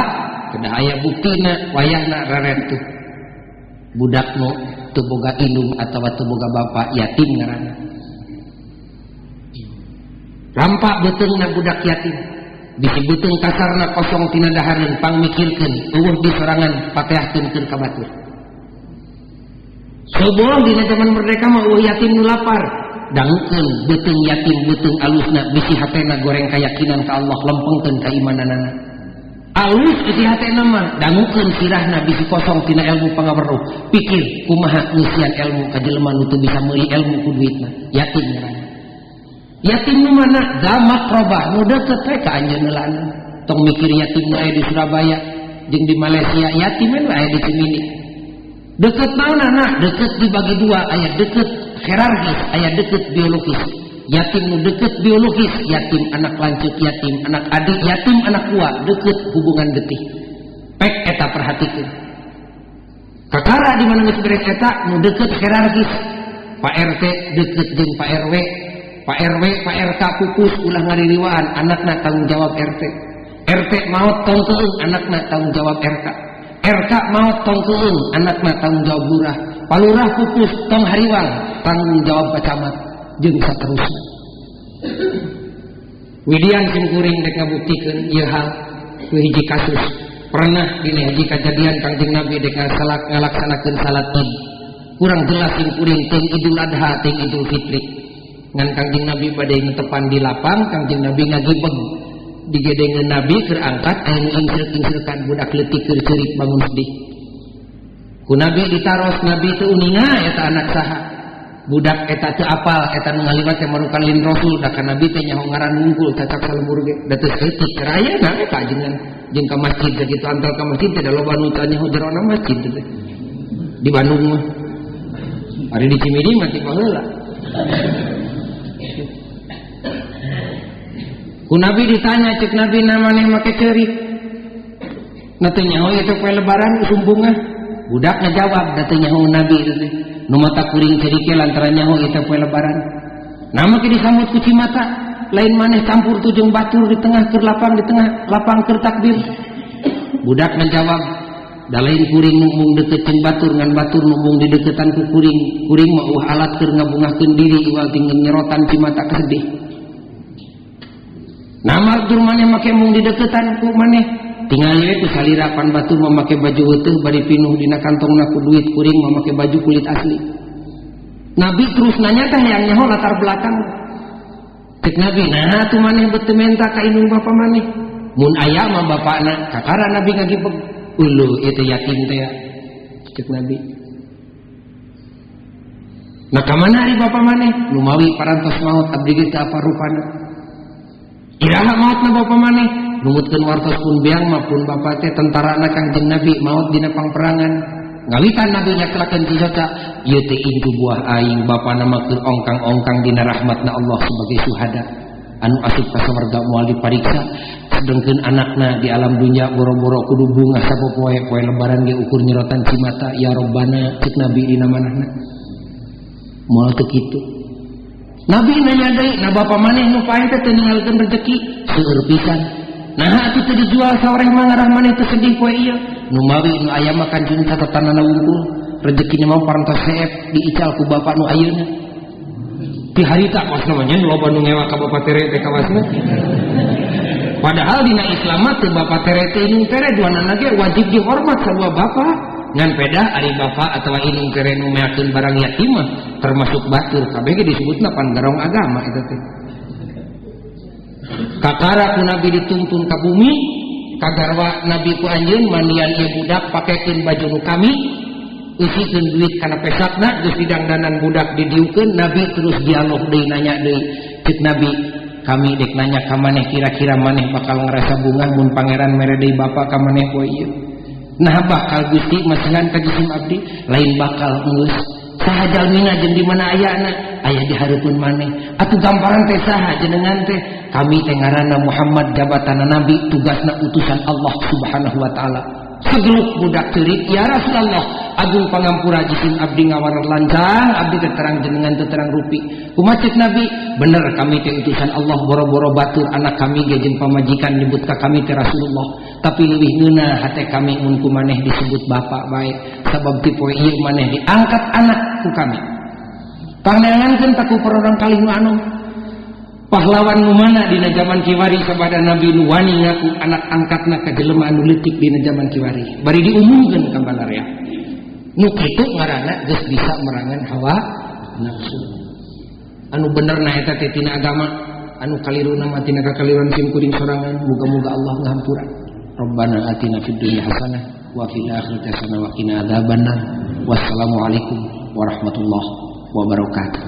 kedah aya buktina wayahna reret tuh budak nu teu boga indung atawa teu boga bapa yatim ngaranna. Rampak beuteungna budak yatim bisi beuteung kasarna kosong tina dahareun pangmikirkeun eueuh di sorangan pateahkeun keur ka batur. Soboh dina zaman merdeka mah eueuh yatim nu lapar dangukeun beuteung yatim beuteung alusna bisi hatena goreng kayakinan ka Allah lempengkeun kaimananana. Alus bisi hatena mah dangukeun sirahna bisi kosong tina ilmu pangaweruh pikir kumaha ngisian ilmu ka jelema nu teu bisa meuli ilmu ku duitna yatim ngaranna. Yatim nu mana? Za makrobah nu deukeut we ka anjeun heulana. Tong mikir yatim nu aya di Surabaya jeung di Malaysia, yatim we aya di Cimindi. Deukeut naonana? Deukeut dibagi dua, aya deukeut hierarkis, aya deukeut biologis. Yatim nu deukeut biologis, yatim anak lanceuk, yatim anak adik, yatim anak tua, deukeut hubungan getih. Pek eta perhatikeun. Kakara di mana geus beres eta nu deukeut hierarkis. Pak RT deukeut jeung Pak RW. Pak RW, Pak RK pupus ulah ngaririwaan, anakna tanggung jawab RT. RT maot tong keung, anakna tanggung jawab RK. RK maot tong keung, anakna tanggung jawab lurah. Palurah pupus tong hariwang, tanggung jawab Pak Camat jeung saterusna. Widian simkuring rek ngabuktikeun ieu hal ku hiji kasus. Pernah dina hiji kajadian Kangjeng Nabi dek ngalaksanakeun salat Id. Kurang jelas simkuring teuing Idul Adha teuing Idul Fitri. Ngan Kangjeng Nabi bade netepan di lapang, Kangjeng Nabi ngagibeg. Digedengeun Nabi keur angkat aya nu ingseuk-ingsekan budak leutik keur ceurik bangun sedih. Ku Nabi ditaros, Nabi teu uninga eta anak saha. Budak eta teu apal, eta nu ngaliwat teh marukan lin Rasul, da ka Nabi teh nyaho ngaran wungkul cacak salembur ge. Da teu saeutik keur aya na eta ajengan jeung ka masjid sakitu antal ka masjid teh da loba nu teu nyaho jerona masjid teh. Di Bandung mah. Ari di Cimindi mah ti baheula. Ku Nabi ditanya cek Nabi namanya make ceurik. Na teu nyaho ieu teh poe lebaran usumbungah. Budak ngajawab da teu nyaho Nabi teh. Nu mata kuring ceurik lantaran nyaho ieu teh poe lebaran. Nama ke disambut ku cimata, lain maneh campur tuh jeung batur di tengah keur lapang di tengah lapang keur takbir. Budak ngajawab da lain kuring nu mung deukeut jeung batur ngan batur nu mung dideuketan ku kuring. Kuring mah eueuh alat keur ngabungahkeun diri iwal tinggal nyerotan cimata kesedih. Namar tur maneh make mung dideketan ku maneh Tinggal we ku salira pan batur memakai baju heutuh bari pinuh dina kantongna ku duit kuring memakai baju kulit asli. Nabi terus nanya teh yang nyaho latar belakang. Cek Nabi, nah atuh maneh bet teu menta ka indung bapa maneh. Mun aya mah bapakna, kakara Nabi ngagibeg. Uluh ieu teh yatim teh ya. Cek Nabi. Nah ka mana ari bapa maneh? Lumawi parantos maot abdi ge teu apa rupana. Iraha maotna bapa maneh? Numutkeun wartos pun beang mah pun bapa teh tentarana Kangjeng Nabi maot dina pangperangan. Ngawitan Nabi nyakelakeun cisoca, ieu teh incu buah aing bapana mah keur ongkang-ongkang dina rahmatna Allah sebagai suhada anu asup ka sawarga moal dipariksa, sedengkeun anakna di alam dunya boro-boro kudu bungah sapopoe poe lebaran ge ukur nyerotan cimata ya Robbana cek Nabi dina manahna. Moal teu kitu. Nabi nanya deui, na bapa maneh nu paeh teh teu ninggalkeun rezeki seueur pisan. Nah atuh teu dijual saoreh mah ngarah maneh teu sedih poe ieu. Numawi nu aya mah kancun catatanana wungkul, rezekina mah parantos seep diical ku bapak nu ayeuna. Ti harita kosna mah nya loba nu ngewa ka bapak tere teh kawasna. Padahal dina Islam mah teu bapak tere teh indung tere duanana ge wajib dihormat sarua bapak. Ngan pedah ari bapak atawa indung tere nu meakeun barang yatim mah termasuk batur kabeh ge disebutna pan garong agama eta teh. Kakara ku Nabi dituntun ka bumi, kagarwa Nabi ku anjeun mandian ieu budak pakekeun baju nu kami, eusikeun duit kana pesakna geus didangdanan budak didiukeun. Nabi terus dialog deui nanya deui. Cek Nabi, kami dek nanya ka maneh kira-kira maneh bakal ngerasa bungah mun pangeran mere deui bapa ka maneh poe ieu. Nah bakal Gusti masihan ka jisim abdi, lain bakal geus. Saha jalmina jeung di mana ayana? Aya di hareupeun maneh. Atuh gamparan teh saha jenengan teh? Kami teh ngaranna Muhammad jabatanna nabi, tugasna utusan Allah Subhanahu wa taala. Segeluk budak ceurik, ya Rasulullah, agung pangampura jisim abdi ngawarar lancang, abdi teh terang jenengan teh terang rupi. Kumaha cek Nabi? Bener kami teh utusan Allah, boro-boro batur anak kami ge jeung pamajikan nyebut ka kami teh Rasulullah. Tapi leuwih ngeunah hate kami mun ku maneh disebut bapak bae, sabab ti poe ieu maneh diangkat anak ku kami. Pangneangankeun ta ku perorang kalih nu anom. Pahlawan nu mana dina zaman kiwari sabada Nabi nu wani ngaku anak angkatna ka jelema anu leutik dina zaman kiwari. Bari diumumkeun ka balarea. Nu kitu ngaranna geus bisa merangan hawa nafsu. Anu bener na eta teh tina agama, anu kaliruna mah tina kakaliruan sim kuring sorangan. Muga-muga Allah ngahampura. Rabbana atina fid dunya hasanah wa fil akhirati hasanah wa qina adzabannar. Wassalamualaikum warahmatullahi wabarakatuh.